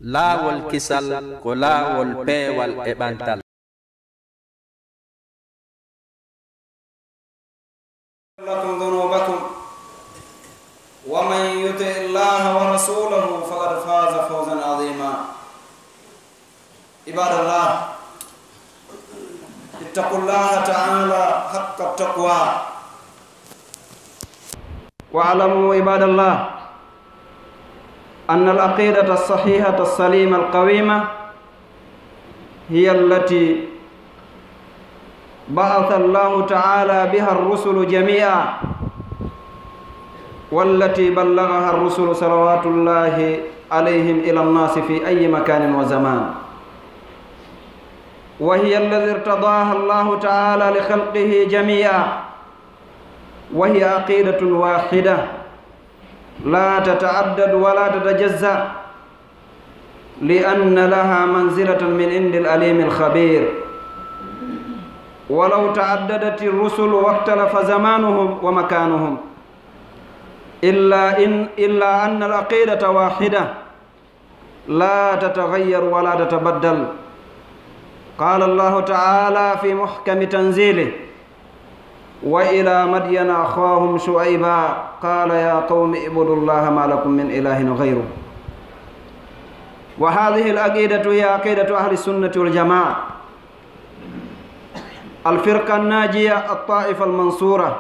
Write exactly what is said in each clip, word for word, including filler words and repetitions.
Laawol kisal ko laawol peewal e ɓantal. لكم ذنوبكم ومن يطع الله ورسوله فقد فاز فوزا عظيما. عباد الله، اتقوا الله تعالى حق التقوى. واعلموا عباد الله أن العقيدة الصحيحة السليمة القويمة هي التي بعث الله تعالى بها الرسل جميعا، والتي بلغها الرسل صلوات الله عليهم إلى الناس في أي مكان وزمان، وهي الذي ارتضاها الله تعالى لخلقه جميعا، وهي عقيدة واحدة لا تتعدد ولا تتجزأ، لأن لها منزلة من عند العليم الخبير. ولو تعددت الرسل واختلف زمانهم ومكانهم، إلا إن، إلا أن العقيدة واحدة لا تتغير ولا تتبدل. قال الله تعالى في محكم تنزيله: وإلى مدين أخاهم شعيبا قال يا قوم اعبدوا الله ما لكم من إله غيره. وهذه العقيدة هي عقيدة أهل السنة والجماعة، الفرقة الناجية، الطائفة المنصورة،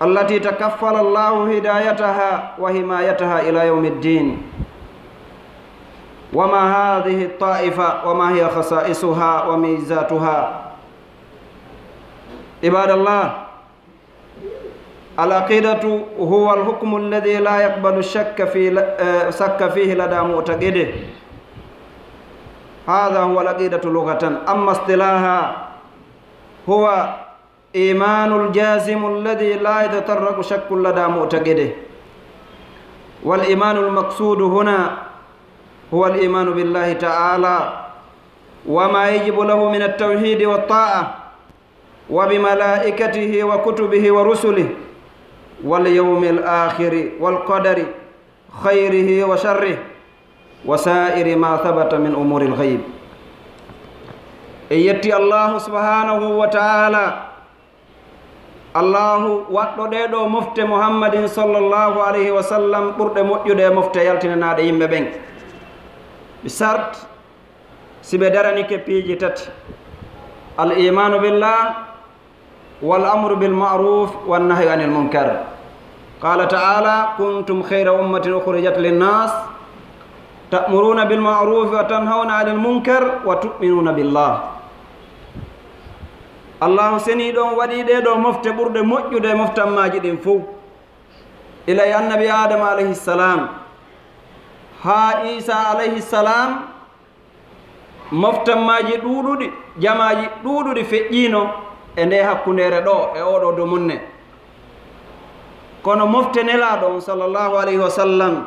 التي تكفل الله هدايتها وحمايتها إلى يوم الدين. وما هذه الطائفة وما هي خصائصها وميزاتها؟ عباد الله، العقيدة هو الحكم الذي لا يقبل الشك في، آه، شك فيه لدى معتقده. هذا هو العقيدة لغة. أما اصطلاحا هو إيمان الجازم الذي لا يتطرق شك لدى معتقده. والإيمان المقصود هنا هو الإيمان بالله تعالى وما يجب له من التوحيد والطاعة، وبملائكته وكتبه ورسله واليوم الآخر والقدر خيره وشره وسائر ما ثبت من أمور الغيب. En yetti Allahu subhanahu wa ta'ala, Allahu waɗɗo ɗee ɗoo mofte Muhammadin sallallahu alayhi wa sallam ɓurɗe moƴƴude e mofte yaltinanaaɗe yimɓe ɓen. Ɓe sart si ɓe daranike piiji tati: al imanu billah, والأمر بالمعروف والنهي عن المنكر. قال تعالى: كنتم خير أمة أخرجت للناس تأمرون بالمعروف وتنهون عن المنكر وتؤمنون بالله. Allahu seniiɗo on waɗii ɗee ɗoo mofte ɓurɗe moƴƴude e moftammaaji ɗin fow. Ila e annabi Aadama alayhi salam haa Iisa alayhi salam, moftammaaji ɗuuɗuɗi, jamaaji ɗuuɗuɗi feƴƴiino e ndee hakkundeere ɗoo, e oo ɗoo dumunne. Kono mofte Nelaaɗo on, sallallahu alayhi wa sallam,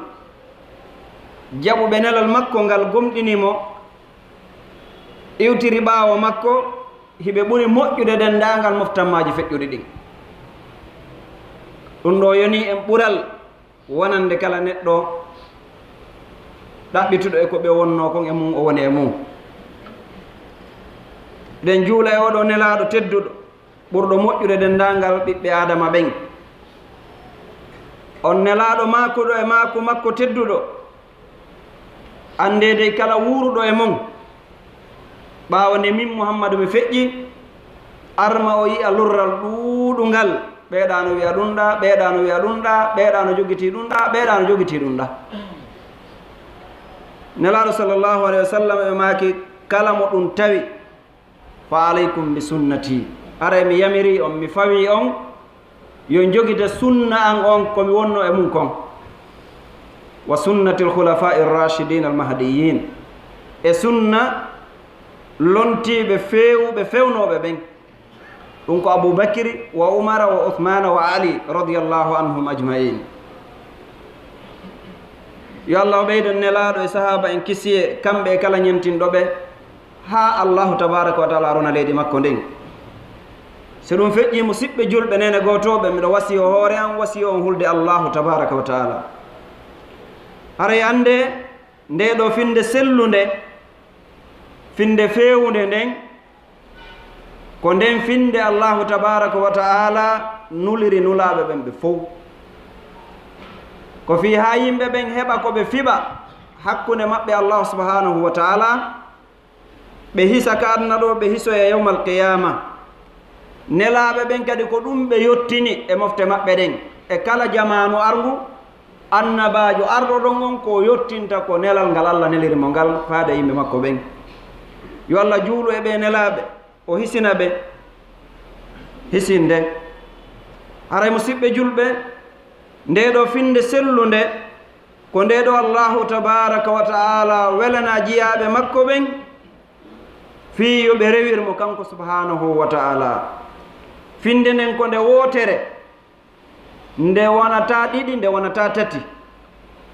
jaɓuɓe nelal makko ngal, gomɗini mo, iwtiri ɓaawo makko, hiɓe ɓuri moƴƴude denndaangal moftammaaji feƴƴuɗi ɗin. Ɗum ɗoo yonii en ɓural wonande kala neɗɗo ɗaɓɓituɗo e ko ɓe wonnoo kon e mum, o woni e mum. Ɗen juula e oo ɗoo Nelaaɗo tedduɗo, ɓurɗo moƴƴude denndaangal ɓiɓɓe Aadama ɓen. On Nelaaɗo maakuɗo e maaku makko tedduɗo, anndee dey kala wuuruɗo e mon, ɓaawo nde min Muhammadu mi feƴƴi, arma o yi'a lurral ɗuuɗungal, ɓeeɗa no wi'a ɗum ɗaa, ɓeeɗa no wi'a ɗum ɗaa, ɓeeɗa no jogitii ɗum ɗaa, ɓeeɗa no jogitii ɗum ɗaa. Nelaaɗo, sallallahu alayhi wa sallam, ɓe maaki, kala mo ɗum tawi, fa alaykum bi sunnati. Haray mi yamirii on, mi fawii on, yo njogite sunna an on, ko mi wonnoo e mum kon. Wa sunnati al-khulafaa'i ar-raashidiina al-mahdiyyiin. E sunna lontiiɓe feewuɓe fewnooɓe ɓen. Ɗum ko Abuu Bakri, wa Umara, wa Usmaana, wa Ali, radiyallaahu anhum ajma'iin. Yo Allah ɓeydan Nelaaɗo e sahaaba en kisiyee, kamɓe e kala ñentinɗo ɓe, haa Allaahu tabaaraka wa ta'aalaa rona leydi makko ndin. Si ɗum feƴƴii, musiɓɓe julɓe, neene gootooɓe, miɗo wasiyoo hoore an, wasiyoo on hulde Allaahu tabaaraka wa ta'aalaa. Haray anndee, Nde ɗo finnde sellunde, finnde feewunde nden, ko nden finnde Allahu tabaaraka wa ta'ala nuliri nulaaɓe ɓen ɓe fow. Ko fii haa yimɓe ɓen heɓa ko ɓe fiɓa hakkunde maɓɓe Allahu subhaanahu wa ta'ala, ɓe hisa ka aduna ɗo, ɓe hisoya yawmal qiyaama. Nelaaɓe ɓen kadi ko ɗum ɓe yottini e mofte maɓɓe ɗen. E kala jamaanu arngu, annabaajo arɗo ɗon on ko yottinta ko nelal ngal Allah neliri mo ngal faade yimɓe makko ɓen. Yo Allah juulu e ɓee nelaaɓe, o hisina ɓe hisinde. Haray musiɓɓe julɓe, ndee ɗoo finnde sellunde, ko ndee ɗoo Allahu tabaaraka wa ta'ala welana jiyaaɓe makko ɓen fii yo ɓe rewir mo kanko subhaanahu wa ta'ala. Finnde nden ko nde wootere, nde wonataa ɗiɗi, nde wonataa tati,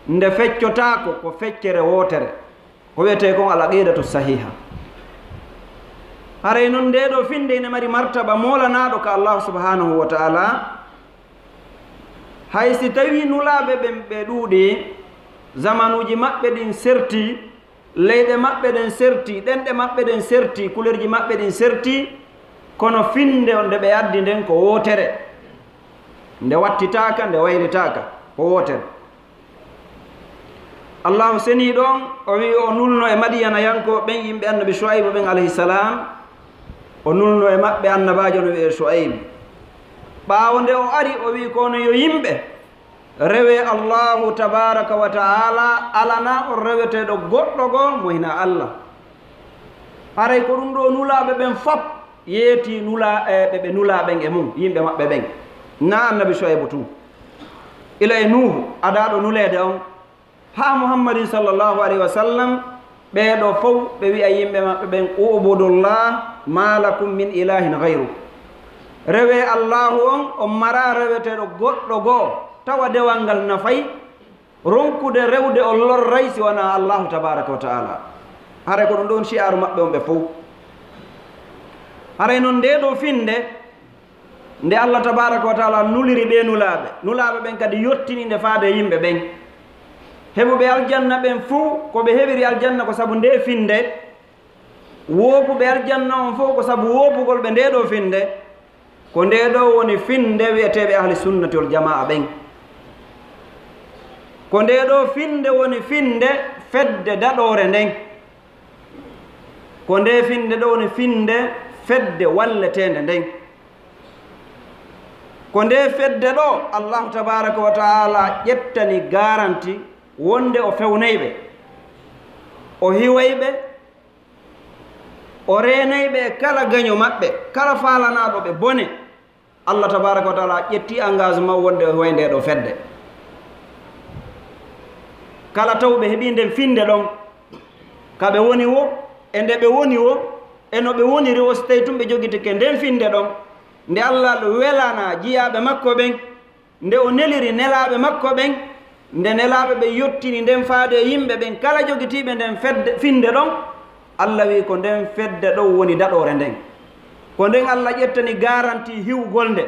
nde feccotaako, ko feccere wootere. Ko wiyetee kon al aqidatu sahiha. Haray non ndee ɗoo finnde ene mari martaba moolanaaɗo ka Allahu subhaanahu wa ta'ala. Hay si tawii nulaaɓe ɓen ɓe ɗuuɗi, zamanuuji maɓɓe ɗin serti, leyɗe maɓɓe ɗen serti, ɗenɗe maɓɓe ɗen serti, kulerji maɓɓe ɗin serti, kono finnde on nde ɓe addi nden ko wootere. Nde wattitaaka, nde waylitaaka, ko wootere. Allahu seniiɗo on, o wi'i o nulno e Madiyanayankooɓe ɓen, yimɓe annabi Shu'aybu ɓen alayhi salam, o nulno e maɓɓe annabaajo no wi'ee Shu'aybu. Ɓaawo nde o ari, o wi'i, kono yo yimɓe, rewee Allahu tabaaraka wa ta'ala, alanaa on reweteeɗo goɗɗo goo mo hinaa Allah. Haray ko ɗum ɗoo nulaaɓe ɓen fop yeetii nula-, e ɓe ɓe nulaa ɓen e mum, yimɓe maɓɓe ɓen. Naa annabi Shu'aybu tun. Ila e Nuuhu, adaaɗo nuleede on, haa Muhammadin sallallahu alayhi wa sallam, ɓee ɗoo fow ɓe wi'a yimɓe maɓɓe ɓen, "U'budullah ma lakum min ilahin ghayru." Rewee Allahu on, on maraa reweteeɗo goɗɗo goo, tawa dewal ngal nafay, ronkude rewde on lorray si wanaa Allahu tabaaraka wa ta'ala. Haray ko ɗum ɗon shi'aaru maɓɓe on ɓe fow. Haray non ndee ɗoo finnde, nde Allah tabaaraka wa ta'ala nuliri ɓee nulaaɓe, nulaaɓe ɓen kadi yottini nde faade yimɓe ɓen. Heɓuɓe aljanna ɓen fow, ko ɓe heɓiri aljanna ko sabu ndee finnde. Woopuɓe aljanna on fow ko sabu woopugol ɓe ndee ɗoo finnde. Ko ndee ɗoo woni finnde wi'eteeɓe ahli sunnati wal jamaa ɓen. Ko ndee ɗoo finnde woni finnde fedde daɗoore nden. Ko ndee finnde ɗoo woni finnde fedde walleteende nden. Ko ndee fedde ɗoo Allahu tabaaraka wa ta'ala ƴettani garanti wonde o fewnay ɓe, o hiway ɓe, o reenay ɓe e kala gaño maɓɓe, kala faalanaaɗo ɓe bone. Allah tabaaraka wa ta'ala ƴetti engagement wonde o hiway ndee ɗoo fedde. Kala tawɓe heɓii nden finnde ɗon, ka ɓe woni woo, e nde ɓe woni woo, e no ɓe woniri woo, si tawii tun ɓe jogitike nden finnde ɗon, nde Allah welana jiyaaɓe makko ɓen, nde o neliri nelaaɓe makko ɓen, nde nelaaɓe ɓen yottini nden faade e yimɓe ɓen kala jogitiiɓe nden fedde, finnde ɗon, Allah wi'i ko nden fedde ɗon woni daɗoore nden. Ko nden Allah ƴettani garanti hiwgol nde,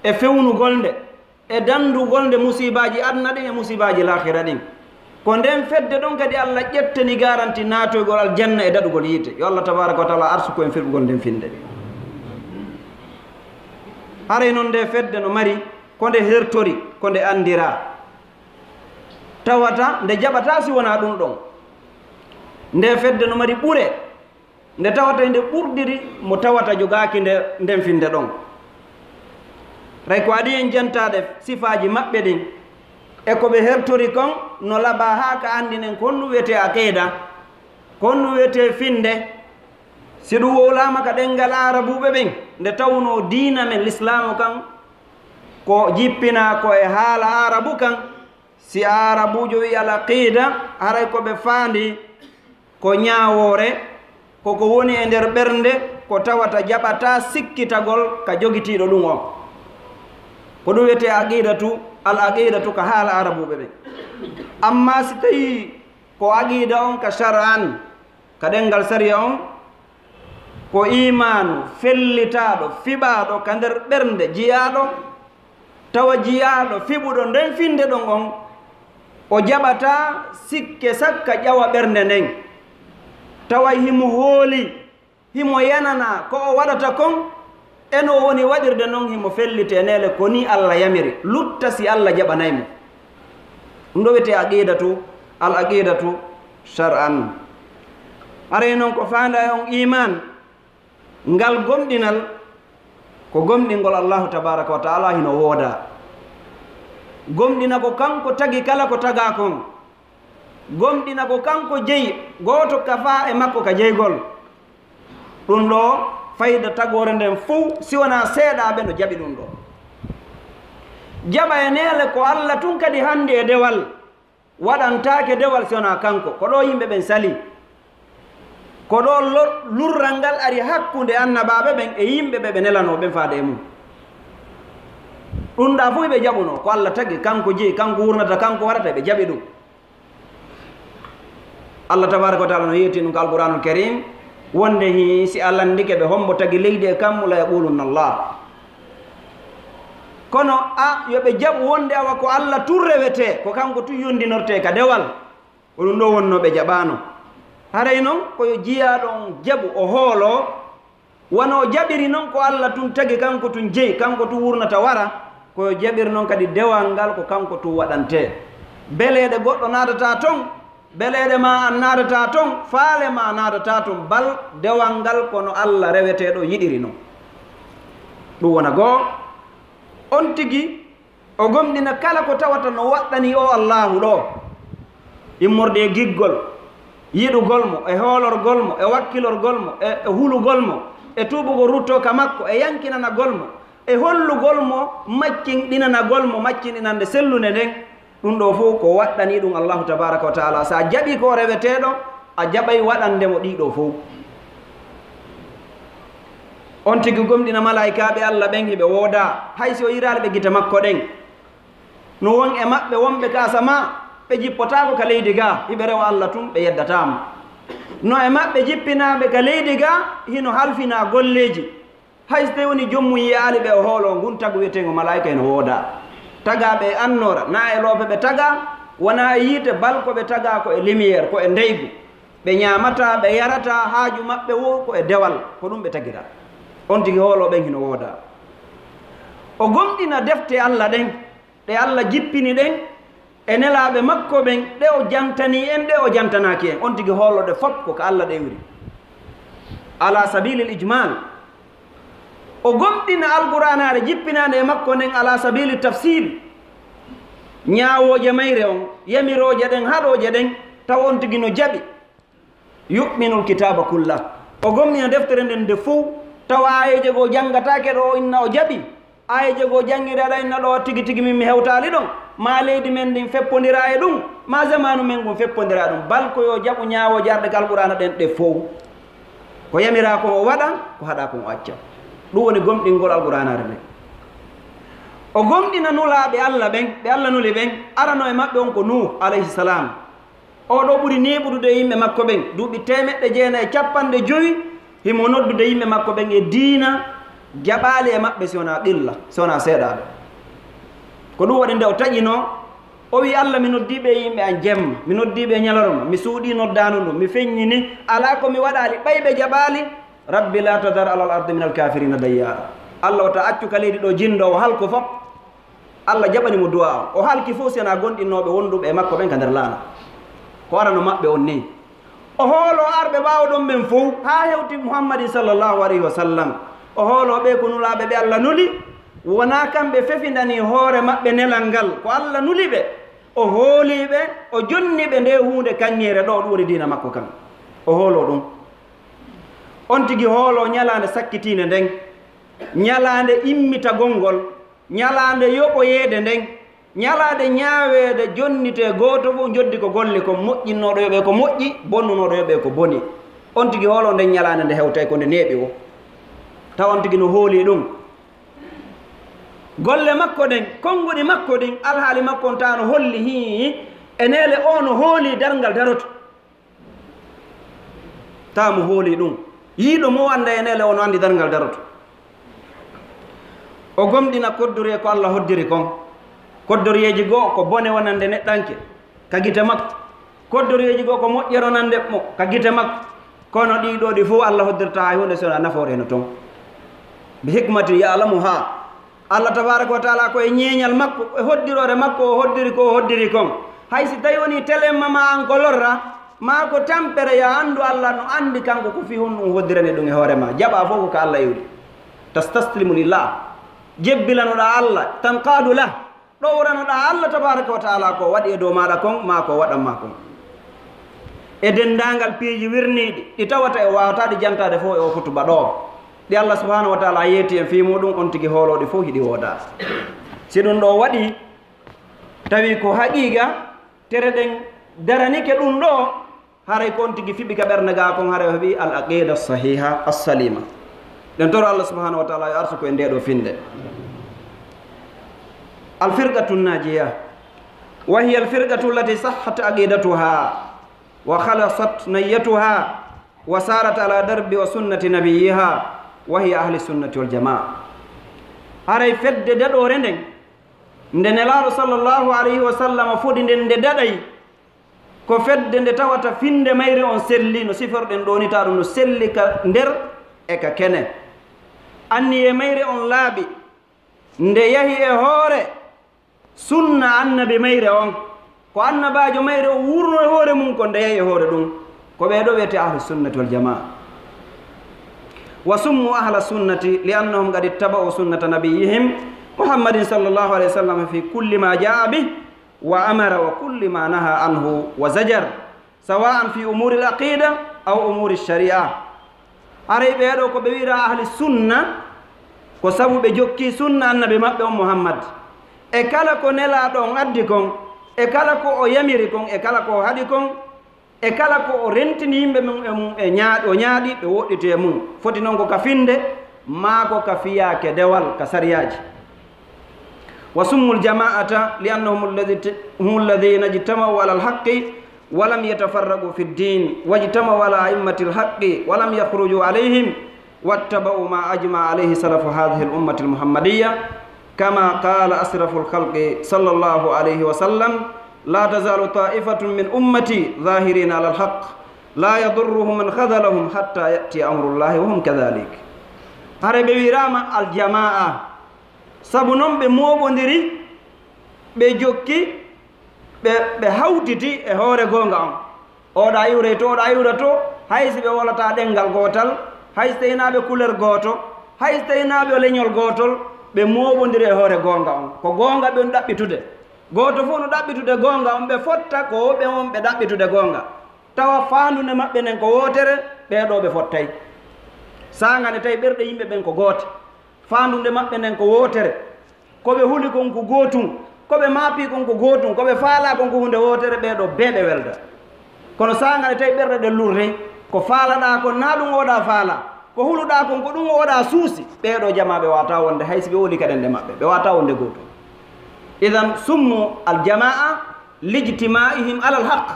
e fewnugol nde, e dandugol nde musiibaaji aduna ɗin e musiibaaji laakhira ɗin. Ko nden fedde ɗon kadi Allah ƴettani garanti naatoygol aljanna e daɗugol yiite. Yo Allah tabaaraka wa ta'ala arsuku en firgol nden finnde. Haray non nde fedde no mari ko nde hertori, ko nde andiraa. Tawata nde jaɓataa si wonaa ɗum ɗon. Nde fedde no mari ɓure, nde tawata e nde ɓurdiri mo tawata jogaaki nde, nden finnde ɗon. Ray ko adii en jentaade sifaaji maɓɓe ɗin, e ko ɓe hertori kon no labaa haa ka anndinen ko honɗum wiyetee aqiida, ko honɗum wiyetee finnde. Si ɗum wowlaama ka ɗenngal aarabuuɓe ɓen, nde tawnoo diina men lislaamu kan ko jippinaa ko e haala aarabu kan, si aarabuujo wi'i al aqiida, haray ko ɓe faandi ko ñaawoore, ko ko woni e nder ɓernde, ko tawata jaɓataa sikkitagol ka jogitiiɗo ɗum on. Ko ɗum wiyetee aqiidatu, al aqiidatu ka haala aarabuuɓe ɓen. Ammaa si tawii ko aqiida on ka shar'an, ka ɗenngal sariya on, ko iimaanu fellitaaɗo, fiɓaaɗo ka nder ɓernde jiyaaɗo, tawa jiyaaɗo fiɓuɗo nden finnde ɗon on, O jaɓataa sikke sakka ƴawa ɓernde nden, taway himo hooli, himo yananaa ko o waɗata kon, e no o woni waɗirde non himo felliti e neele ko nii Alla yamiri, lutta si Alla jaɓanay mo. Ɗum ɗoo wi'etee aqidatu, al aqidatu shar'an. Haray non ko faandaa e on iimaan, ngal gomɗinal, ko gomɗingol Allaahu tabaaraka wa ta'aalaa hino woodaa. Gomɗina ko kanko tagi kala ko tagaa kon. Gomɗina ko kanko jeyi, gooto kafaa e makko ka jeygol. Ɗum ɗoo, fayda tagoore nden fow, si wanaa seeɗaaɓe no jaɓi ɗum ɗoo. Jaɓa e neele ko Alla tun kadi hanndi e dewal, waɗantaake dewal si wanaa kanko. Ko ɗoo yimɓe ɓen salii. Ko ɗoo lor-, lurral ngal ari hakkunde annabaaɓe ɓen e yimɓe ɓe ɓe nelanoo ɓen faade e mum. Ɗum ɗaa fow ɓe jaɓunoo, ko Alla tagi, kanko jeyi, kanko wurnata, kanko waɗata, ɓe jaɓi ɗum. Allah tabaaraka wa ta'aalaa no yeetii ɗum ka Alqur'aanul Kariim, wonde hi-, si a lanndike ɓe hombo tagi leydi e kammu, la yaqulunna Allah. Kono a, yo ɓe jaɓu wonde awa ko Alla tun rewetee, ko kanko tun yondinortee ka dewal. Ko ɗum ɗoo wonnoo ɓe jaɓaano. Haray non ko yo jiyaaɗo on jaɓu, o hooloo, wano o jaɓiri non ko Alla tun tagi, kanko tun jeyi, kanko tun wurnata wara, ko yo jaɓir non kadi dewal ngal ko kanko tun waɗantee. Beleeɗe goɗɗo naatataa ton, beleeɗe maa an naatataa ton, faale maa naatataa ton, bal dewal ngal ko no Alla reweteeɗo yiɗiri non. Ɗum wona goo, on tigi o gomɗina kala ko tawata no waɗɗanii o Allaahu ɗoo, immorde e giggol, yiɗugol mo, e hoolorgol mo, e wakkilorgol mo, e, e hulugol mo, e tuubugol ruttoo ka makko, e yankinanagol mo, e hollugol mo, maccinɗinanagol mo, maccinɗinande sellunde nden. Ɗum ɗoo fow ko waɗɗanii ɗum Allaahu tabaaraka wa ta'aalaa. Si a jaɓii ko reweteeɗo, a jaɓay waɗande mo ɗii ɗoo fow. On tigi gomɗina malaa'ikaaɓe Alla ɓen hiɓe woodaa, hay si o yiraali ɓe gite makko ɗen. No won e maɓɓe wonɓe ka samaa, ɓe jippotaako ka leydi gaa, hiɓe rewa Alla tun, ɓe yeddataa mo. No e maɓɓe jippinaaɓe ka leydi gaa, hino halfinaa golleeji. Hay si tawii woni joom mum yi'aali ɓe, o hooloo ngun tagu wi'eteengo malaa'ika hino woodaa. Tagaaɓe e annoora, naa e loope ɓe tagaa, wanaa e yiite, bal ko ɓe tagaa ko e lumière, ko e ndeygu. Ɓe ñaamataa, ɓe yarataa, haaju maɓɓe wo ko e dewal, ko ɗum ɓe tagiraa. On tigi hooloo ɓen hino woodaa. O gomɗina defte Alla ɗen, ɗe Alla jippini ɗen, e nelaaɓe makko ɓen, ɗe o jantanii en, ɗe o jantanaaki en. On tigi hooloo ɗe fop ko ka Alla ɗe iwri. Ala sabilil ijmal. O gomɗina Alqur'aanaare jippinaande e makko nden ala sabili tafsil. Ñaawooje mayre on, yamirooje ɗen, haɗooje ɗen, tawa on tigi no jaɓi. Yu'minul kitaaba kulla. O gomɗina deftere nden nde fow, tawa aayeeje goo janngataake ɗo o inna o jaɓi. Aayeeje goo janngiri aɗa inna ɗo tigi tigi min mi hewtaali ɗon. Maa leydi men ndin feppondiraa e ɗum, maa zamaanu men ngun feppondiraa e ɗum. Bal ko yo jaɓu ñaawooje arɗe ka Alqur'aana ɗen ɗe fow. Ko yamiraa kon o waɗa, ko haɗaa kon o acca. Ɗum woni gomɗingol Alqur'aanaare nden. O gomɗina nulaaɓe Alla ɓen, ɓe Alla nuli ɓen, arano e maɓɓe on ko Nuuh, alayhi salam. Oo ɗoo ɓuri neeɓudude e yimɓe makko ɓen, duuɓi teemeɗɗe jeenayi e capanɗe jowi, himo noddude yimɓe makko ɓen e diina, jaɓaali e maɓɓe si wonaa qilla, si wonaa seeɗaaɓe. Ko ɗum waɗi nde o taƴinoo, o wi'i, "Alla, mi noddii ɓe e yimɓe an jemma, mi noddii ɓe e ñalorma, mi suuɗii noddaandu ndun, mi feññini, alaa ko mi waɗaali, ɓay ɓe jaɓaali, Rabbi laa tadar alal ardi minal kaafiriina dayyaara." Alla, wota accu ka leydi ɗoo jinndoowo halku fof. Alla jaɓani mo du'aa on. O halki fof si wonaa gomɗinooɓe wonduɓe e makko ɓen ka nder laana. Ko arano maɓɓe on nii. O hooloo arɓe ɓaawo ɗon ɓen fow, haa hewti Muhammadin sallallahu alayhi wa sallam. O hooloo ɓe ko nulaaɓe ɓe Alla nuli, wonaa kamɓe fefindanii hoore maɓɓe nelal ngal, ko Alla nuli ɓe. O hoolii ɓe, o jonni ɓe ndee huunde kaŋŋeere ɗoo, ɗum woni diina makko kan. O hooloo ɗum. On tigi hooloo ñalaande sakkitiinde nden, ñalaande immitagol ngol, ñalaande yoɓoyeede nden, ñalaande ñaaweede jonnitee gooto fof njoddi ko golli kon, moƴƴinnooɗo yoɓee ko moƴƴi, bonnunooɗo yoɓee ko boni. On tigi hooloo nden ñalaande nde hewtay ko nde neeɓi woo. Tawa on tigi no hoolii ɗum. Golle makko ɗen, konnguɗi makko ɗin, alhaali makko on tawa no holli hii, e neele o no hoolii darngal daroto. Tawa mo hoolii ɗum. Yiiɗo mo annda e neele o no anndi darngal daroto. O gomɗina koddoree ko Alla hoddiri kon. Koddoriyeeji goo ko bone wonande neɗɗanke. ka gite makko. Koddoriyeeji goo ko moƴƴere nande mo ka gite makko. Kono ɗii ɗoo ɗi fof Allah hoddirta hay huunde so wonaa nafoore heno toon. Bi hikmatin ya'lamuha. Allah tabaraka wa taala ko e ñeeñal makko, e hoddiroore makko o hoddiri ko o hoddiri kon. Hay si tawi woni telemma ma an ko lorra, maa ko tampere, yo anndu Allah no anndi kanko ko fii honɗum o hoddirani ɗum e hoore ma. Jaɓa fof ko ka Allah iwri. Tastaslimu lillah. Jebbilanoɗaa Allah, tanqadu lah. Ɗowranoɗaa Allah tabaraka wa taala ko waɗi e dow maaɗa kon, maa ko waɗan ma kon. E denndaangal piiji wirniiɗi, ɗi tawata e waawataa ɗi jantaade fof e o hutuba ɗoo. Ɗi Allah subhanahu wa taala yeeti en fii muɗum, on tigi hoolooɗi fof hiɗi woodaa. Si ɗum ɗoo waɗi, tawi ko haqiiqa, tere ɗen daranike ɗum ɗoo, haray ko on tigi fiɓi ka ɓernde gaa kon, haray o heɓi al aqida sahiha as-salima. Ɗen toro Allah subhanahu wa taala yo arsuku en ndee ɗoo finnde. Al firqatu najiya, wa hiya al firqatu allati sahhat aqidatuha, wa khalasat niyyatuha, wa sarat ala darbi wa sunnati nabiyyiha, wa hiya ahli sunnati wal jamaa. Haray fedde daɗoore nden, nde Nelaaɗo sallallahu alayhi wa sallam fodi nden, nde daɗay, ko fedde nde tawata finnde mayre on selli, no siforɗen ɗoo ni, tawa ɗum no selli ka nder e ka kene. Anniyee mayre on laaɓi, nde yahi e hoore sunna annabi mayre on. Ko annabaajo mayre on wuurno e hoore mum kon, nde yahi e hoore ɗum. Ko ɓee ɗoo wiyetee ahlu sunnati wal jamaa. Wa summu ahla sunnati li annahum qad ittaba'u sunnata nabiyyihim Muhammadin sallallahu alayhi wa sallam fi kulli ma jaa bih wa amara wa kulli ma naha anhu wa zajar, sawa'an fi umuri al-aqida aw umuri ash-shari'a. Haray ɓee ɗoo ko ɓe wi'ira ahli sunna, ko sabu ɓe jokki sunna annabi maɓɓe on Muhammad. E kala ko Nelaaɗo on addi kon, e kala ko o yamiri kon, e kala ko o haɗi kon, e kala ko o rentini yimɓe mum e mum e ñaaɗi, o ñaaɗi ɓe woɗɗiti e mum. Foti non ko ka finnde, maa ko ka fiyaake dewal, ka sariyaaji. Wa summul jama'ata li annahum alladhi-, hum alladhina ijtama'u ala al-haqqi wa lam yatafarraqu fi ad-din, wa ijtama'u ala a'immati al-haqqi wa lam yakhruju alayhim, wattaba'u ma ajma'a alayhi salafu hadhihi al-ummati al-muhammadiyya, kama qala ashraful khalqi sallallahu alayhi wa sallam, la tazalu ta'ifatun min ummati zahirina ala al-haqq, la yadurruhum man khadhalahum hatta ya'tiya amrullahi wa hum kadhalik. Hare ɓe wi'iraama al-jamaa, sabu non ɓe mooɓondiri, ɓe jokki, ɓe, ɓe hawtiti e hoore goonga on. Oɗa iwra to, oɗa iwra to, hay si ɓe wolataa ɗemngal gootal, hay si tawi naa ɓe couleur gooto, hay si tawi naa ɓe leñol gootol, ɓe mooɓondiri e hoore goonga on. Ko goonga ɓe woni ɗaɓɓitude. Gooto fof no ɗaɓɓitude goonga on, ɓe fotta ko ɓe wonɓe ɗaɓɓitude goonga. Tawa faandunde maɓɓe nden ko wootere, ɓee ɗoo ɓe fottay. Saanga nde tawi ɓerɗe yimɓe ɓen ko goote, faandunde maɓɓe nden ko wootere, ko ɓe huli kon ko gootum, ko ɓe maapii kon ko gootum, ko ɓe faalaa kon ko huunde wootere, ɓee ɗoo bee ɓe welda. Kono saanga nde tawi ɓerɗe ɗen lurri, ko faalaɗaa kon naa ɗum oɗa faala, ko huluɗaa kon ko ɗum oɗa suusi, ɓee ɗoo jamaa ɓe waawataa wonde hay si ɓe woni ka ɗemɗe maɓɓe, ɓe waawataa wonde gootum. Idan summu al jamaa lijtimaihim alal haq.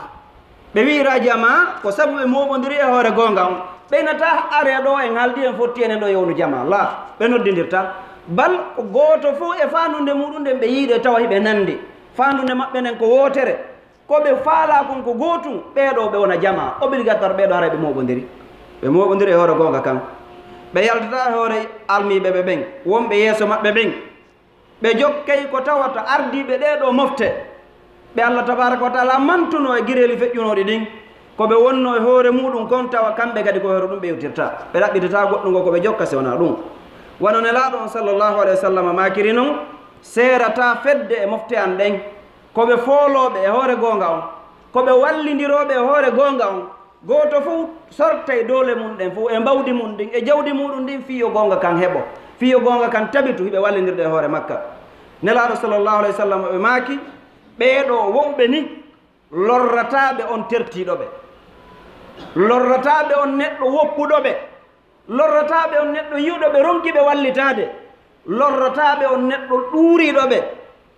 Ɓe wi'ira jamaa ko sabu ɓe mooɓondiri e hoore goonga on. Ɓe nataa are ɗoo en haaldi en fotti enen ɗoo yownu jamaa. La, ɓe noddindirta. Bal ko gooto fof e faandunde muɗum nden ɓe yiide tawa hiɓe nandi. Faandunde maɓɓe nden ko wootere. Ko ɓe faalaa kon ko gootum, ɓee ɗoo ɓe wona jamaa. Obligatoire ɓee ɗoo haray ɓe mooɓondiri. Ɓe mooɓondiri e hoore goonga kan. Ɓe yaltataa e hoore almiiɓe ɓe ɓen, wonɓe yeeso maɓɓe ɓen. Ɓe jokkay ko tawata ardiiɓe ɗee ɗoo mofte, ɓe Allah tabaaraka wa taala mantunoo e gireeli feƴƴunooɗi ɗin, ko ɓe wonnoo e hoore muuɗum kon, tawa kamɓe kadi ko e hoore ɗum ɓe iwtirta. Ɓe ɗaɓɓitataa goɗɗum ko ɓe jokka si wonaa ɗum. Wano Nelaaɗo on sallallahu alayhi wa sallam maakiri non, seerataa fedde e mofte an ɗen, ko ɓe foolooɓe e hoore goonga on, ko ɓe wallindirooɓe e hoore goonga on, gooto fof sortay doole mum ɗen fof, e mbawdi mum ndin, e jawdi muɗum ndin, fii yo goonga kan heɓo, fii yo goonga kan tabitu, hiɓe wallindirde e hoore makka. Nelaaɗo sallallahu alayhi wa sallam, o ɓe maaki, ɓee ɗoo wonɓe ni, lorrataaɓe on tertiiɗo ɓe, lorrataaɓe on neɗɗo woppuɗo ɓe, lorrataaɓe on neɗɗo yi'uɗo ɓe ronki ɓe wallitaade, lorrataaɓe on neɗɗo ɗuuriiɗo ɓe,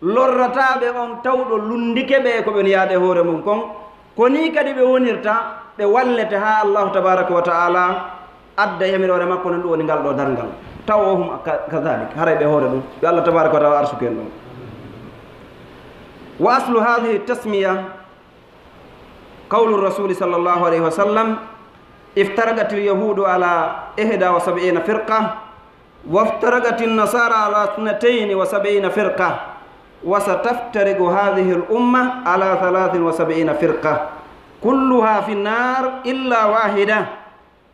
lorrataaɓe on tawɗo lunndike ɓe e ko ɓe woni yaade e hoore mum kon. Ko nii kadi ɓe wonirta, ɓe wallete haa Allahu tabaaraka wa taala adda yamiroore makko, non ɗum woni ngal ɗoo darngal. Taw o hum ka-, kadalik, haray ɓe hoore ɗum. Yo Allah tabaaraka wa taala arsuku en ɗum. Wa aslu haadihi tasmiya قول الرسول صلى الله عليه وسلم: افترقت اليهود على إحدى وسبعين فرقة، وافترقت النصارى على اثنتين وسبعين فرقة، وستفترق هذه الأمة على ثلاث وسبعين فرقة، كلها في النار إلا واحدة.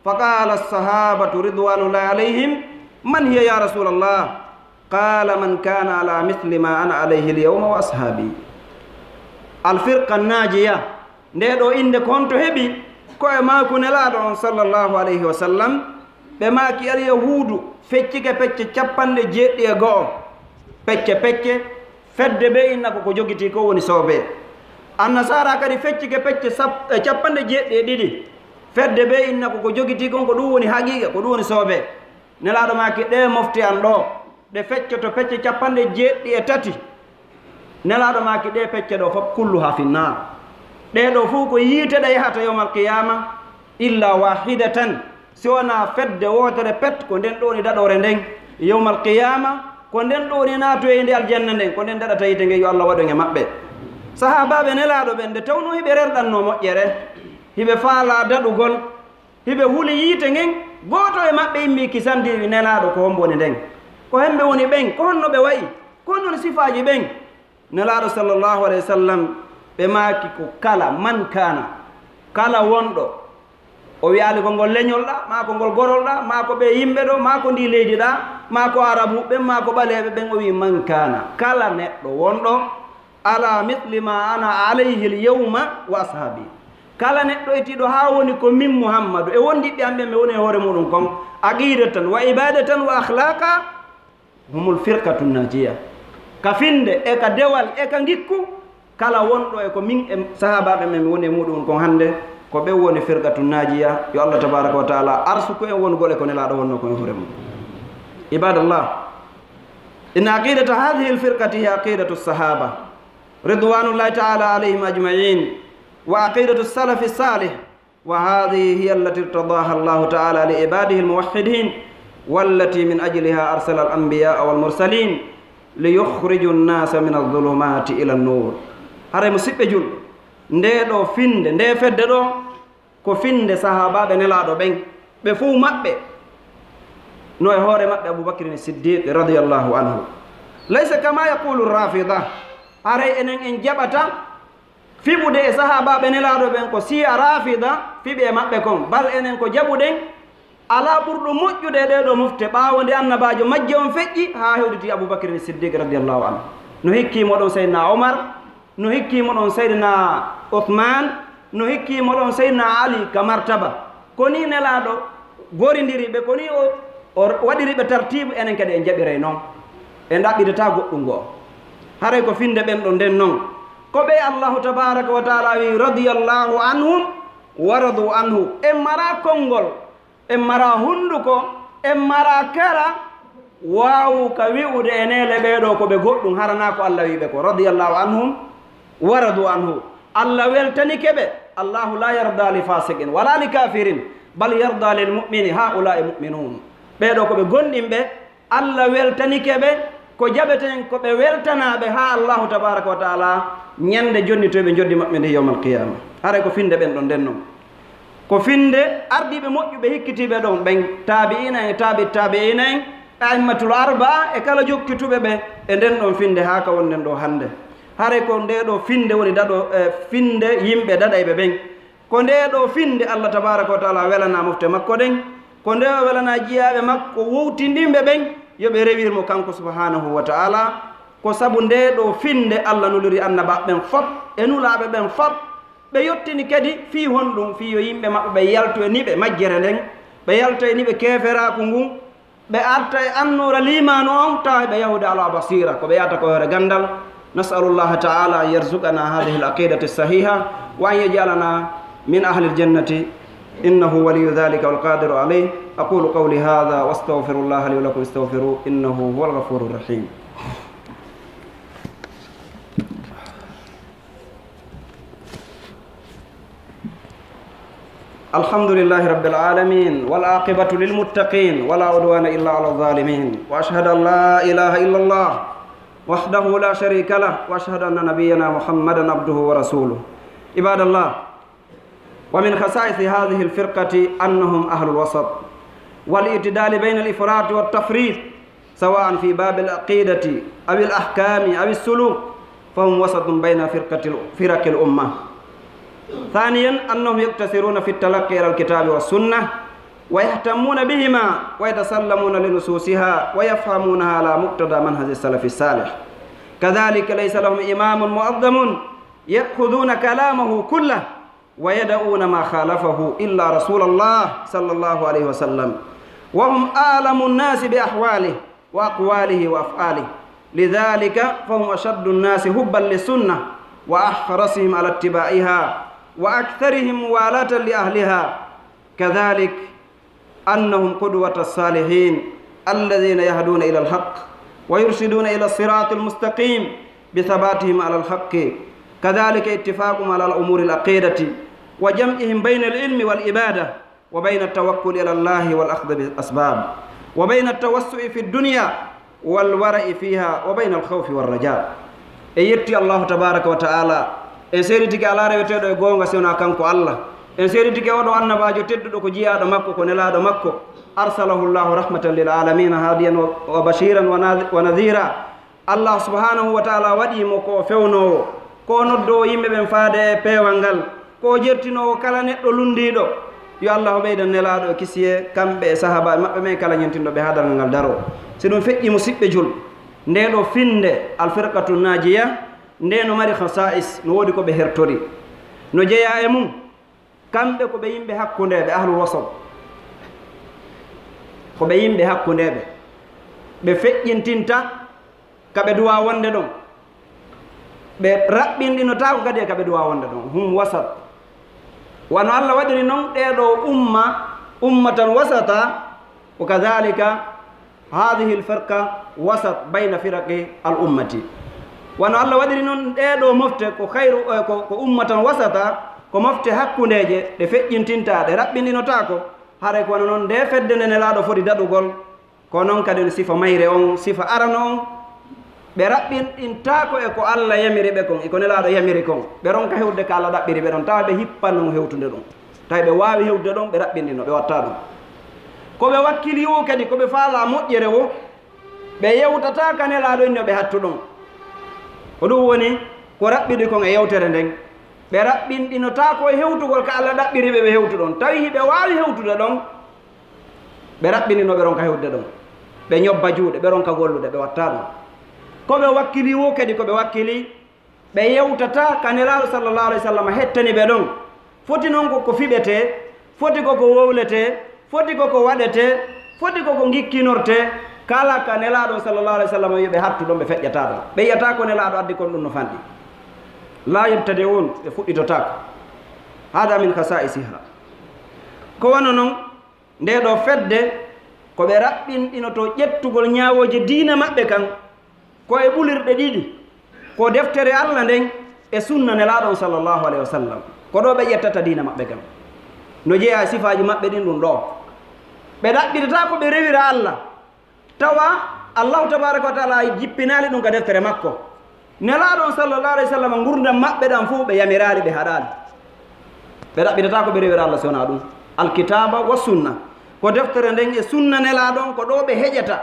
فقال الصحابة رضوان الله عليهم: من هي يا رسول الله؟ قال: من كان على مثل ما أنا عليه اليوم وأصحابي. الفرقة الناجية. Nde ɗo innde ko honto heɓi? Ko e maaku Nelaaɗo on sallallahu alayhi wa sallam. Ɓe maaki, Alyahuudu feccike pecce capanɗe jeeɗiɗi e go'o, pecce pecce, fedde bee inna ko ko jogitii ko woni soobee. Annasaara kadi feccike pecce sap-, e capanɗe jeeɗiɗi e ɗiɗi, fedde bee inna ko ko jogitii kon ko ɗum woni haqiiqa, ko ɗum woni soobee. Nelaaɗo maaki, ɗee mofte an ɗo, ɗe feccoto pecce capanɗe jeeɗiɗi e tati. Nelaaɗo maaki, ɗee pecce ɗo fof, kulluha fi naar. Ɗee ɗo fof ko yiite ɗe yahata yawmal qiyaama, illa wahidatan, si wonaa fedde wootere pet, ko nden ɗo woni daɗoore nden. Yawmal qiyaama, ko nden ɗo woni naatoyde aljanna nden, ko nden daɗata yiite ngen, yo Allah waɗu en e maɓɓe. Sahaabaaɓe Nelaaɗo ɓen, nde tawnoo hiɓe rerɗannoo moƴƴere, hiɓe faalaa daɗugol, hiɓe huli yiite ngen, gooto e maɓɓe immii kisandii, wi, Nelaaɗo, ko hombo woni nden? Ko hemɓe woni ɓen? Ko honno ɓe wa'i? Ko honno woni sifaaji ɓen? Nelaaɗo sallallahu alayhi wa sallam, ɓe maaki ko kala, man kaana, kala wonɗo, o wiyaali ko ngol leñol ɗa, maa ko ngol gorol ɗa, maa ko ɓee yimɓe ɗo, maa ko ndi leydi ɗa, maa ko arabuɓe ɓen, maa ko ɓaleeɓe ɓen, o wii man kaana, kala neɗɗo wonɗo, ala misli ma ana alayhi al yawma wa ashaabi. Kala neɗɗo etiiɗo haa woni ko min Muhammadu e wondiɓɓe am ɓen mi woni e hoore muɗum kon, aqidatan wa ibadatan wa akhlaqa, humul firqatu najiya. Ka finde e ka dewal e ka ngikku, kala wonɗo e ko min e sahaabaaɓe men mi woni e muɗum kon hannde, ko ɓen woni firqatu najiya. Yo Allah tabaraka wa taala arsuku en wonugol e ko Nelaaɗo wonno kon e hoore mum. Ibadallah, inna aqidata hadhihi alfirqati hiya aqidatu sahaba ridwanullahi taala alayhim ajmain, wa aqidatu salafi salih, وهذه هي التي ارتضاها الله تعالى لعباده الموحدين، والتي من أجلها أرسل الأنبياء والمرسلين ليخرجوا الناس من الظلمات إلى النور. Haray, musiɓɓe julɓe, ndee ɗoo finnde, ndee fedde ɗoo, ko finnde sahaabaaɓe Nelaaɗo ɓen, ɓe fow maɓɓe, no e hoore maɓɓe Abu Bakrin Siddiq radiyallahu anhu. Laysa kama yaqulu Rafida, haray enen en jaɓata fiɓude e sahaabaaɓe Nelaaɗo ɓen ko Siya Rafida fiɓi e maɓɓe kon, bal enen ko jaɓuɗen, alaa ɓurɗo moƴƴude e ɗee ɗoo mofte ɓaawo nde Annabaajo majje on feƴƴi haa hewɗiti Abu Bakrin Siddiq radiyallahu anhu. No hikkii mo ɗon Seydina Omar, no hikkii mo ɗon Seydina Uthman, no hikkii mo ɗon Seydina Ali ka martaba. Ko nii Nelaaɗo gorindiri ɓe, ko nii o, o waɗiri ɓe tartiibu, enen kadi en jaɓiray non. En ɗaɓɓidataa goɗɗum goo. Haray ko finnde ɓen ɗon nden non. Ko ɓe Allahu tabaraka wa taala wi, radiyallahu anhum wa radu anhu. En maraa konngol, en maraa hunnduko, en maraa kara waawuka wi'ude e neele ɓee ɗoo ko ɓe goɗɗum, hara naa ko Allah wi ɓe ko, radiyallahu anhum wa radu anhu. Allah weltanike ɓe. Allahu la yarda li fasiqin wala li kafirin, bal yarda lil mu'mini, haula'i mu'minun. Ɓee ɗoo ko ɓe gomɗinɓe, Allah weltanike ɓe, ko jaɓeten ko ɓe weltanaaɓe haa Allahu tabaraka wa taala ñande jonnitoyɓe njoddi maɓɓe ndi yawmal qiyama. Haray ko finnde ɓen ɗon nden non. Ko finnde ardiiɓe moƴƴuɓe hikkitiiɓe ɗon ɓen, taabi'iina en e taabi taabi'iina en, a'immatul arba'a e kala jokkituɓe ɓe e nden ɗon finnde haa ka wonɗen ɗoo hannde. Haray ko ndee ɗoo finnde woni daɗo, e finnde yimɓe daɗayɓe ɓen. Ko ndee ɗoo finnde Allah tabaraka wa taala welanaa mofte makko ɗen. Ko ndee o welanaa jiyaaɓe makko wowtindinɓe ɓen yo ɓe rewir mo kanko subhanahu wa taala. Ko sabu ndee ɗoo finnde Allah nuliri annabaaɓe ɓen fop e nulaaɓe ɓen fop. Ɓe yottini kadi fii honɗum? Fii yo yimɓe maɓɓe ɓe yaltu e niɓe majjere nden, ɓe yalta e niɓe keeferaaku ngun, ɓe arta e annoora liimaanu on, tawa ɓe yahude ala basira, ko ɓe yahata ko hoore ganndal. نسأل الله تعالى أن يرزقنا هذه العقيدة الصحيحة وأن يجعلنا من أهل الجنة، إنه ولي ذلك والقادر عليه. أقول قولي هذا وأستغفر الله لي ولكم، استغفروه إنه هو الغفور الرحيم. الحمد لله رب العالمين، والعاقبة للمتقين، ولا عدوان إلا على الظالمين، وأشهد أن لا إله إلا الله وحده لا شريك له، وأشهد أن نبينا محمدا عبده ورسوله. عباد الله، ومن خصائص هذه الفرقة أنهم أهل الوسط والاعتدال بين الإفراط والتفريط، سواء في باب العقيدة أو الأحكام أو السلوك، فهم وسط بين فرقة، فرق الأمة. ثانيا، أنهم يقتصرون في التلقي على الكتاب والسنة، ويهتمون بهما ويتسلمون لنصوصها ويفهمونها على مقتضى منهج السلف الصالح. كذلك ليس لهم إمام معظم يأخذون كلامه كله ويدعون ما خالفه إلا رسول الله صلى الله عليه وسلم، وهم أعلم الناس بأحواله وأقواله وأفعاله، لذلك فهم أشد الناس حبا للسنة وأحرصهم على اتباعها وأكثرهم موالاة لأهلها. كذلك أنهم قدوة الصالحين الذين يهدون إلى الحق ويرشدون إلى الصراط المستقيم بثباتهم على الحق، كذلك اتفاقهم على الأمور العقيدة وجمعهم بين العلم والعبادة وبين التوكل على الله والأخذ بالأسباب وبين التوسع في الدنيا والورع فيها وبين الخوف والرجاء. En yetti Allahu tabaraka wa ta'ala, en seeditike alaa reweteeɗo e goonga si wonaa kanko Allah. En seeditike oɗo annabaajo tedduɗo ko jiyaaɗo makko, ko nelaaɗo makko, arsalahu Allahu rahmatan lil alamina, hadiyan wa, wa bashiran wa nadh-, wa nadhira. Allah subhanahu wa ta'ala waɗi mo ko o fewnoowo, ko o noddoowo yimɓe ɓen faade e peewal ngal, ko o jertinoowo kala neɗɗo lunndiiɗo. Yo Allah ɓeydan nelaaɗo e kisiyee, kamɓe e sahaabaaɓe maɓɓe ɓen e kala ñentinɗo ɓe haa darngal ngal daroo. Si ɗum feƴƴi, musiɓɓe jul, ndee ɗoo finnde Alfirqatu Naajiya, ndee no mari khasa'is, no woodi ko ɓe hertori. No jeyaa e mum, kamɓe ko ɓe yimɓe hakkundeeɓe, ahlul wasat. Ko ɓe yimɓe hakkundeeɓe. Ɓe feƴƴintinta ka ɓe duwaa wonde ɗon. Ɓe raɓɓinɗinotaako kadi e ka ɓe duwaa wonde ɗon. Hum wasat. Wano Allah waɗiri non ɗee ɗoo umma, ummatan wasata, wa kadhalika hadhihi al-firqa wasat bayna firaqi al-ummati. Wano Allah waɗiri non ɗee ɗoo mofte ko khayru, eh, ko, ko ummatan wasata, ko mofte hakkundeeje, ɗe feƴƴintintaa, ɗe raɓɓinɗinotaako, haray ko wano non ndee fedde nde Nelaaɗo foti daɗugol, ko non kadi no sifa mayre on, sifa arano on, ɓe raɓɓinɗintaako e ko Allah yamiri ɓe kon, e ko Nelaaɗo yamiri kon. Ɓe ronka hewtude ka Allah ɗaɓɓiri ɓe ɗon, tawa ɓe hippanoo hewtude ɗon. Tawi ɓe waawi hewtude ɗon, ɓe raɓɓinɗinoo, ɓe wattaa ɗum. Ko ɓe wakkili woo kadi, ko ɓe faalaa moƴƴere woo, ɓe yewtataa ka Nelaaɗo inni yo ɓe hattu ɗon. Ko ɗum woni ko raɓɓiɗi kon e yewtere nden. Ɓe raɓɓinɗinotaako e hewtugol ka Allah ɗaɓɓiri ɓe, ɓe hewtu ɗon. Tawi hiɓe waawi hewtude ɗon, ɓe raɓɓinɗinoo, ɓe ronka hewtude ɗon. Ɓe ñobba juuɗe, ɓe ronka gollude, ɓe wattaa ɗum. Ko ɓe wakkili woo kadi, ko ɓe wakkili, ɓe yewtataa ka Nelaaɗo sallallahu alayhi wa sallam hettani ɓe ɗon. Foti non ko ko fiɓetee, foti ko ko wowletee, foti ko ko waɗetee, foti ko ko ngikkinortee. Kala ka Nelaaɗo sallallahu alayhi wa sallam wi'i ɓe hattu ɗon, ɓe feƴƴataa ɗon. Ɓe yi'ataa ko Nelaaɗo addi kon ɗum no fanɗi. Laa yabtadi'uun, ɓe fuɗɗitotaako. Hada min khasa'isiha. Ko wano non, ndee ɗoo fedde, ko ɓe raɓɓinɗinotoo ƴettugol ñaawooje diina maɓɓe kan, ko e ɓulirɗe ɗiɗi, ko deftere Allah nden e sunna Nelaaɗo on sallallahu alayhi wa sallam. Ko ɗoo ɓe ƴettata diina maɓɓe kan. No jeyaa e sifaaji maɓɓe ɗin ɗum ɗoo. Ɓe ɗaɓɓitataa ko ɓe rewira Allah, tawa Allahu tabaraka wa taala jippinaali ɗum ka deftere makko. Nelaaɗo on sallallahu alayhi wa sallam, ngurndan maɓɓe ɗan fow ɓe yamiraali, ɓe haɗaali. Ɓe ɗaɓɓitataa ko ɓe rewira Allah si wonaa ɗum. Alkitaaba wa sunna. Ko deftere nden e sunna Nelaaɗo on, ko ɗoo ɓe heƴata.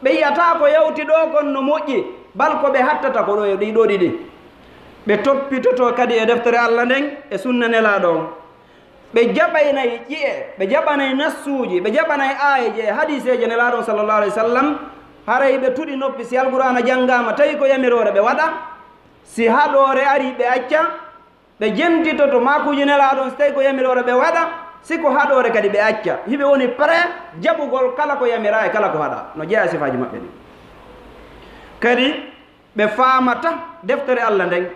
Ɓe yi'ataa ko yawti ɗoo kon no moƴƴi, bal ko ɓe hattata ko ɗoo e ɗii ɗoo ɗiɗi. Ɓe toppitotoo kadi e deftere Allah nden e sunna Nelaaɗo on. Ɓe jaɓaynay ƴi'e, ɓe jaɓanay nassuuji, ɓe jaɓanay aayeeje e hadiiseeje Nelaaɗo on sallallahu alayhi wa sallam, haray ɓe tuɗi noppi si Alqur'aana janngaama, tawi ko yamiroore ɓe waɗa, si haɗoore arii ɓe acca, ɓe jentitoto maakuuji Nelaaɗo on, si tawi ko yamiroore ɓe waɗa, si ko haɗoore kadi ɓe acca. Hiɓe woni prêt jaɓugol kala ko yamiraa e kala ko haɗaa, no jeyaa e sifaaji maɓɓe ɗin. Kadi, ɓe faamata deftere Allah nden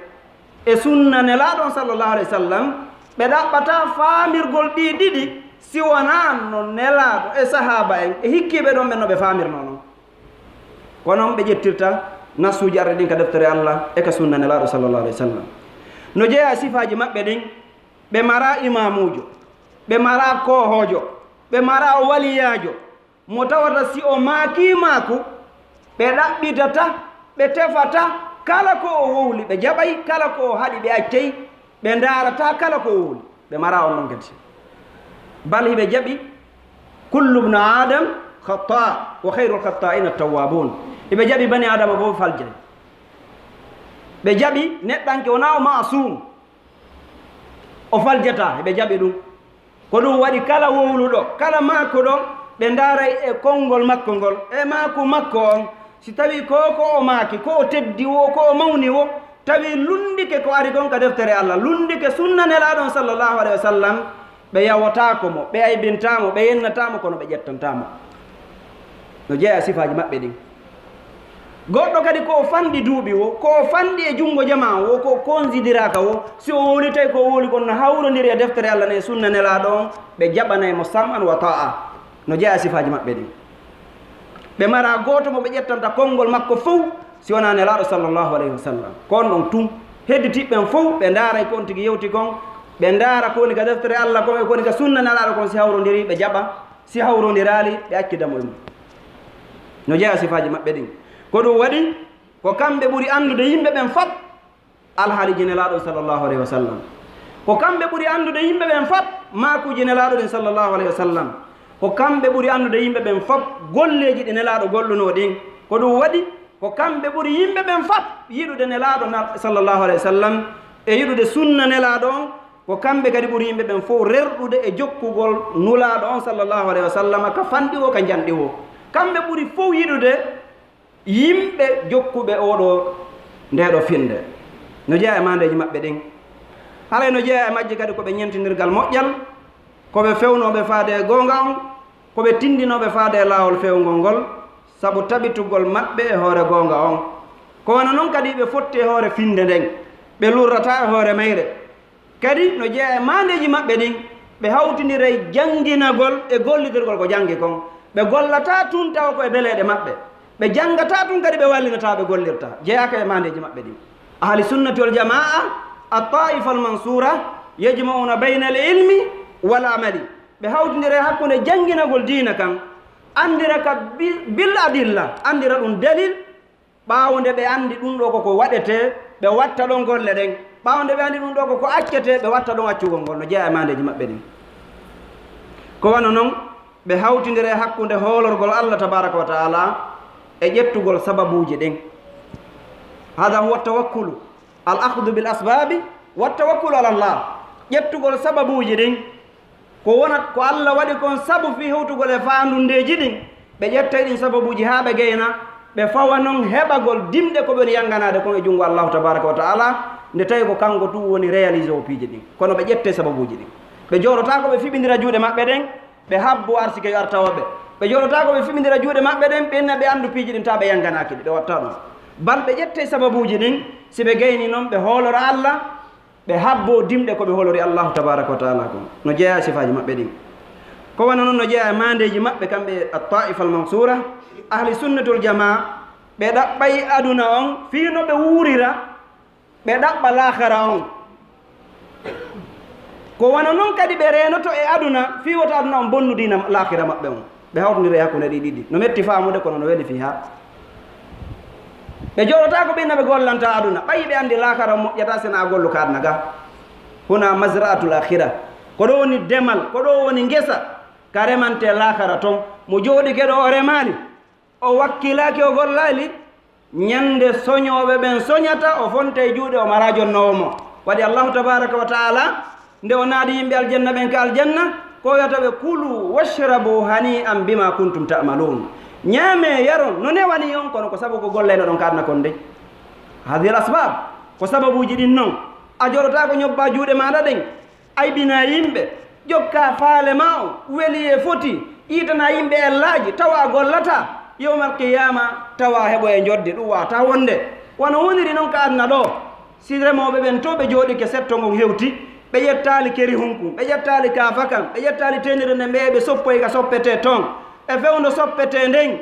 e sunna Nelaaɗo on sallallahu alayhi wa sallam, ɓe ɗaɓɓataa faamirgol ɗii ɗiɗi si wonaa no Nelaaɗo e sahaaba en e hikkiiɓe ɗon ɓen no ɓe faamirnoo non. Ko non ɓe ƴettirta nassuuji arɗi ɗin ka deftere Allah e ka sunna Nelaaɗo sallallahu alayhi wa sallam. No jeyaa e sifaaji maɓɓe ɗin, ɓe maraa imaamuujo, ɓe maraa koohoojo, ɓe maraa waliyaajo, mo tawata si o maakii maaku, ɓe ɗaɓɓitata, ɓe tefata kala ko o wowli, ɓe jaɓay, kala ko o haɗi, ɓe accay, ɓe ndaarata kala ko o wowli. Ɓe mara on ɗon kadi. Bal hiɓe jaɓi, "Kullu bnu Adam khatta, wa khayrul khatta'ina tawwabun." Hiɓe jaɓi bani Adama fof faljay. Ɓe jaɓi neɗɗanke wona o ma'sum. O faljata, hiɓe jaɓi ɗum. Ko ɗum waɗi kala wowluɗo, kala maakuɗo, ɓe ndaaray e konngol makko ngol, e maaku makko on. Si tawi ko, ko o maaki, ko o teddi wo, ko o mawni wo, tawi lunndike ko ari kon ka deftere Allah, lunndike sunna Nelaaɗo on sallallahu alayhi wa sallam, ɓe yawotaako mo, ɓe aybintaa mo, ɓe yennataa mo, kono ɓe ƴettantaa mo. No jeyaa sifaaji maɓɓe ɗin. Goɗɗo kadi ko o fanɗi duuɓi wo, ko o fanɗi e junngo jamaa wo, ko o konsidiraaka wo, si o wowlitay ko o wowli kon no hawrondiri e deftere Allah nden e sunna Nelaaɗo on, ɓe jaɓanay mo sam'an wa taa'a. No jeyaa sifaaji maɓɓe ɗin. Ɓe mara gooto mo ɓe ƴettanta konngol makko fow, si wonaa Nelaaɗo sallallahu alayhi wa sallam. Ko on ɗon tun. Hedditiiɓe ɓen fow, ɓe ndaaray ko on tigi yewti kon, ɓe ndaara ko woni ka deftere Allah kon e ko woni ka sunna Nelaaɗo kon, si hawrondiri, ɓe jaɓa, si hawrondiraali, ɓe accida mo e mum. No jeyaa sifaaji maɓɓe ɗin. Ko ɗum waɗi, ko kamɓe ɓuri anndude yimɓe ɓen fop alhaaliiji Nelaaɗo sallallahu alayhi wa sallam. Ko kamɓe ɓuri anndude yimɓe ɓen fop maakuuji Nelaaɗo ɗin sallallahu alayhi wa sallam. Ko kamɓe ɓuri anndude yimɓe ɓen fop golleeji ɗi Nelaaɗo gollunoo ɗin. Ko ɗum waɗi, ko kamɓe ɓuri yimɓe ɓen fop yiɗude Nelaaɗo na-, sallallahu alayhi wa sallam, e yiɗude sunna Nelaaɗo on. Ko kamɓe kadi ɓuri yimɓe ɓen fof rerɗude e jokkugol Nulaaɗo on sallallahu alayhi wa sallam, ka fanɗi wo, ka njanɗi wo. Kamɓe ɓuri fof yiɗude yimɓe jokkuɓe oo ɗoo, ndee ɗoo finnde. No jeyaa e maandeeji maɓɓe ɗin. Haray no jeyaa e majje kadi ko ɓe ñentinirgal moƴƴal, ko ɓe fewnooɓe faade e goonga on, ko ɓe tinndinooɓe faade e laawol feewngol ngol, sabu tabitugol maɓɓe e hoore goonga on. Ko wano non kadi ɓe fotti e hoore finnde nden, ɓe lurrataa e hoore mayre. Kadi no jeyaa e maandeeji maɓɓe ɗin, ɓe hawtindiray jannginagol e gollidirgol ko janngi kon. Ɓe gollataa tun tawa ko e beleeɗe maɓɓe. Ɓe janngataa tun kadi ɓe wallinataa ɓe gollirta. Jeyaaka e maandeeji maɓɓe ɗin. Ahli sunnati wal jamaa, at-taifa al-mansura, yajma'una bayna al-ilmi wal amali. Ɓe hawtindira e hakkunde jannginagol diina kan, anndira ka bi-, bil adilla, anndira ɗum dalil, ɓaawo nde ɓe anndi ɗum ɗoo ko ko waɗetee, ɓe watta ɗon golle ɗen. Ɓaawo nde ɓe anndi ɗum ɗoo ko ko accetee, ɓe watta ɗon accugol ngol, no jeyaa e maandeeji maɓɓe ɗin. Ko wano non, ɓe hawtindira e hakkunde hoolorgol Allah tabaraka wa taala e ƴettugol sababuuji ɗin. Hada huwa tawakkulu, al akhdu bil asbabi wa tawakkulu ala Allah. Ƴettugol sababuuji ɗin, ko wonat ko Allah waɗi kon sabu fii hewtugol e faandundeeji ɗin, ɓe ƴettay ɗin sababuuji haa ɓe gayna, ɓe fawa non heɓagol dimɗe ko ɓe woni yannganaade kon e junngo Allahu tabaraka wa taala, nde tawi ko kanko tun woni réalisé o piiji ɗin. Kono ɓe ƴettay sababuuji ɗin. Ɓe jooɗotaako ɓe fiɓindira juuɗe maɓɓe ɗen, ɓe habbo arsike yo ar tawa ɓe. Ɓe jooɗotaako ɓe fiɓindira juuɗe maɓɓe ɗen, ɓe inna ɓe anndu piiji ɗin, tawa ɓe yannganaaki ɗi, ɓe watta ɗum. Bal ɓe ƴettay sababuuji ɗin, si ɓe gayni non ɓe hoolora Allah, ɓe habbo dimɗe ko ɓe hoolori Allahu tabaraka wa taala kon. No jeyaa e sifaaji maɓɓe ɗin. Ko wano non no jeyaa e maandeeji maɓɓe kamɓe at-taifa al-mansura, ahli sunnatul jamaa, ɓe ɗaɓɓay aduna on fii no ɓe wuurira, ɓe ɗaɓɓa laakara on. Ko wano non kadi ɓe reenoto e aduna fii wota aduna on bonnu diina laakira maɓɓe on. Ɓe hawtondira e hakkunde ɗi ɗiɗi. No metti faamude kono no weli fii haa. Ɓe jooɗotaako ɓe inna ɓe gollanta aduna. Ɓayi ɓe anndi laakara moƴƴata sena a gollu ka aduna ga. Huna mazra'atul akhira. Ko ɗoo woni demal, ko ɗoo woni ngesa ka remante laakara ton. Mo jooɗike ɗoo o remaali, o wakkilaaki o gollaali, ñande soñooɓe ɓen soñata, o fonta e juuɗe, o mara jonnoowo mo. Waɗi Allahu tabaraka wa taala, nde o naadi yimɓe aljanna ɓen ka aljanna, ko wiyata ɓe, "Kulu washrabu hani'an bima kuntum ta'malun." Ñaamee, yaron, no newani on, kono ko sabu ko gollayno ɗon ka aduna kon de. Hadhihi al asbab, ko sababuuji ɗin non. A jooɗotaako ñobba juuɗe maaɗa ɗen, aybina yimɓe, jokka faale ma on, weli e foti, iitana yimɓe ellaaji, tawa a gollata, yawmal qiyaama, tawa a heɓo e njodde, ɗum waata wonde. Wano woniri non ka aduna ɗoo, si remooɓe ɓen to ɓe jooɗike setto ngon hewti, ɓe ƴettaali keri hunkun, ɓe ƴettaali kaafa kan, ɓe ƴettaali teenire nden, ɓe eɓe soppoy ka soppetee ton, e fewndo soppetee nden,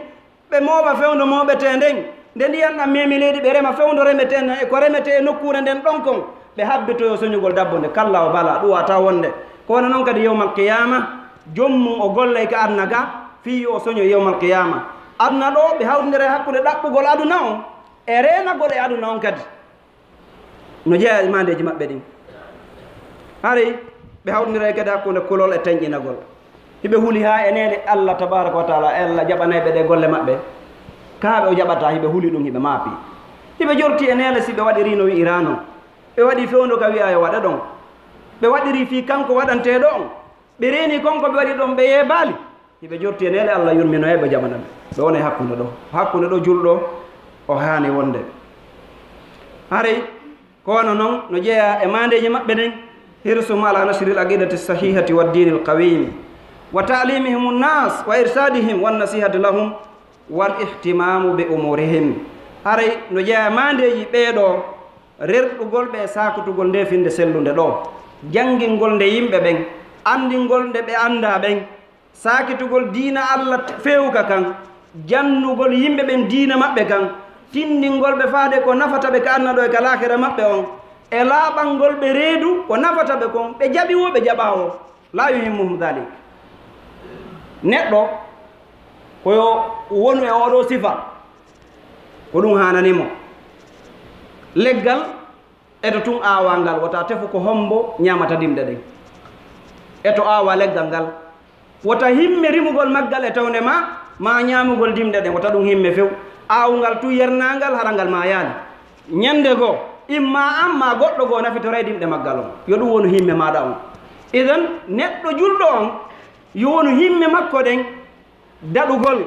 ɓe mooɓa fewndo mooɓetee nden. Nde ndiyan ɗan meemi leydi, ɓe rema fewndo remetee nden e ko remetee e nokkuure nden ɗon kon. Ɓe habbitoyo soñugol dabbo nde. Kalla o bala, ɗum waata wonde. Ko wano non kadi yawmal qiyaama, joom mum o gollay ka aduna ga, fii yo o soñoy yawmal qiyaama. Aduna ɗoo, ɓe hawtindira e hakkunde ɗaɓɓugol aduna on e reenagol e aduna on kadi. No jeyaa e maandeeji maɓɓe ɗin. Haray, Ɓe hawtindiraay kadi hakkunde kulol e tenƴinagol. Hiɓe huli haa e neene Allah tabaaraka wa taala, Allah jaɓanay ɓe ɗe golle maɓɓe. Kaa ɓe o jaɓata, hiɓe huli ɗum, hiɓe maapi. Hiɓe jorti e neene si ɓe waɗirii no wi'iraano. Ɓe waɗi fewndo ka wi'a yo waɗe ɗon. Ɓe waɗirii fii kanko waɗanteeɗo on. Ɓe reeni kon ko ɓe waɗi ɗon, ɓe yeebaali. Hiɓe jorti e neene Allah yurminoye ɓe jaɓana ɓe. Ɓe wonay hakkunde ɗo. Hakkunde ɗo julɗo o haani wonde. Haray ko wano non no jeyaa e maandeeji maɓɓe ɗen, hirsuhum ala nashril aqidati sahihati wad dinil qawim, wa ta'limihim an-nas, wa irshadihim wan nasihati lahum, wal ihtimamu bi umurihim. Haray no jeyaa e maandeeji ɓee ɗoo, rerɗugol ɓe e saakitugol nde finde sellunde ɗoo, janngingol nde yimɓe ɓen, anndingol nde ɓe anndaa ɓen, saakitugol diina Allah feewuka kan, jannugol yimɓe ɓen diina maɓɓe kan, tinndingol ɓe faade ko nafata ɓe ka aduna ɗoo e ka laakira maɓɓe on, e laaɓangol ɓe reedu ko nafata ɓe kon, ɓe jaɓi woo, ɓe jaɓaa woo, la yuhimmuhum dhalik. Neɗɗo ko yo wonu e oo ɗoo sifa, ko ɗum haanani mo. Leggal, eto tun aawaa ngal, wota tefu ko hombo ñaamata dimɗe ɗen. Eto aawaa leggal ngal. Wota himme rimugol maggal e tawnde ma, maa ñaamugol dimɗe ɗen, wota ɗum himme few. Aawungal tun yernaangal, hara ngal maayaali. Ñande goo, imma an maa goɗɗo goo nafitoray dimɗe maggal on. Yo ɗum wonu himme maaɗa on. Idan, neɗɗo julɗo on, yo wonu himme makko ɗen daɗugol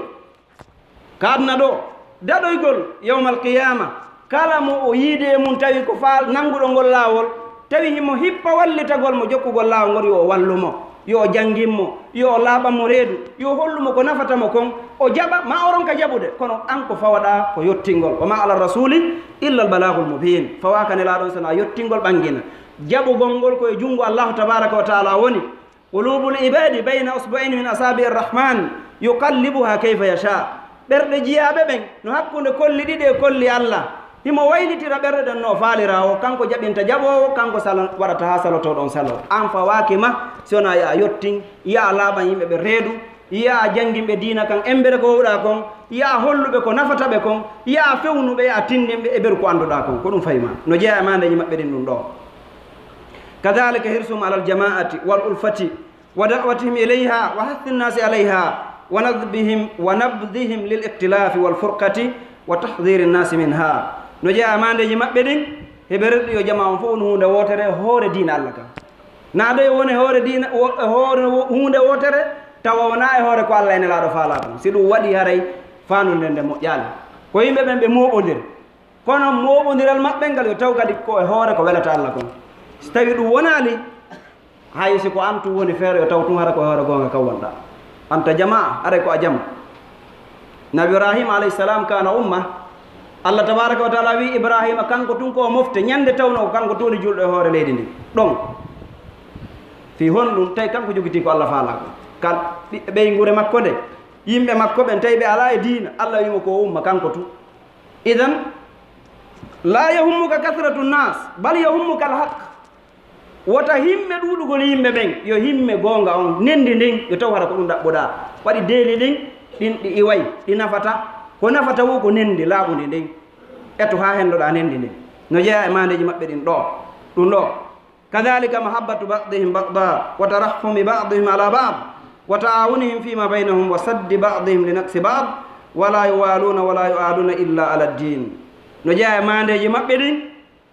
ka aduna ɗoo, daɗoygol yawmal qiyaama, kala mo o yiidi e mum tawi ko faal nannguɗo ngol laawol, tawi himo hippa wallitagol mo jokkugol laawol ngol, yo o wallu mo, yo o janngin mo, yo o laaɓan mo reedu, yo o hollu mo ko nafata mo kon, o jaɓa, ma o ronka jaɓude, kono an ko fawaɗaa ko yottingol. Wa ma ala rasuli illa al balaagul mubiin. Fawaaka Nelaaɗo on so wonaa yottingol ɓanngina. Jaɓugol ngol ko e junngo Allaahu tabaaraka wa taala woni. Qulubul ibadi bayna usbu'ayni min asabi'ir rahman yuqallibuha kayfa yasha. Ɓerɗe jiyaaɓe ɓen no hakkunde kolli ɗiɗi e kolli Allah. Himo waylitira ɓerɗe ɗen no o faalira o, kanko jaɓinta jaɓoowo, kanko salo-, waɗata haa salotooɗo on saloo. An fawaaki ma, si wonaa yo a yottin, yo a laaɓan yimɓe ɓe reedu, yo a janngin ɓe diina kan, embere ko wowɗaa kon, yo a hollu ɓe ko nafata ɓe kon, yo a fewnu ɓe, yo a tinndin ɓe e beru ko annduɗaa kon. Ko ɗum fayi ma. No jeyaa e maandeeji maɓɓe ɗin ɗum ɗoo. Kadhalika hirsuhum ala al-jama'ati wal ulfati wa da'watihim ilayha wa hathi an-nasi alayha wa nadbihim, wa nabdhihim lil ikhtilafi wal furqati wa tahdhiri an-nasi minha. No jeyaa e maandeeji maɓɓe ɗin, heɓe rerɗi yo jamaa on fof wonu huunde wootere e hoore diina Allah kan. Na ɗo e woni hoore diina, wo-, e hoore wo-, huunde wootere, tawa wonaa e hoore ko Allah e Nelaaɗo faalaa kon. Si ɗum waɗi haray faandu nden nde moƴƴaali. Ko yimɓe ɓen ɓe mooɓondiri. Kono mooɓondiral maɓɓe ngal yo taw kadi ko e hoore ko welata Allah kon. Si tawi ɗum wonaali, hay si ko an tun woni feere, yo taw tun hara ko e hoore goonga kan wonɗaa. Anta jamaa, aray ko a jama. Nabi Ibrahima alayhi salam kana umma. Allah tabaraka wa taala wi Ibrahima kanko tun ko o mofte, ñande tawno ko kanko tun woni julɗo e hoore leydi ndi. Ɗon. Fii honɗum? Tawi kanko jogitii ko Allah faalaa kon. Kan ɓiɓɓe ɓeynguure makko nde, yimɓe makko ɓen, tawi ɓe alaa e diina, Allah wi mo ko o umma kanko tun. Idan, la yahummuka kathratu nnas, bal yahummuka alhaq. Wota himme ɗuuɗugol yimɓe ɓen, yo himme goonga on, nendi ndin, yo taw hara ko ɗum ɗaɓɓuɗaa. Waɗi deeli ɗin, ɗin ɗi iway, ɗi nafata. Ko nafata wo ko nendi laaɓundi ndin. Eto haa hendoɗaa nendi ndin. No jeyaa e maandeeji maɓɓe ɗin ɗoo, ɗum ɗoo. Kadhalika mahabbatu ba'dihim ba'da, wa tarahhumi ba'dihim ala ba'd, wa ta'awunihim fima baynahum, wa saddi ba'dihim li naqsi ba'd, wa la yuwaluna wa la yu'aduna illa ala ad-din. No jeyaa e maandeeji maɓɓe ɗin,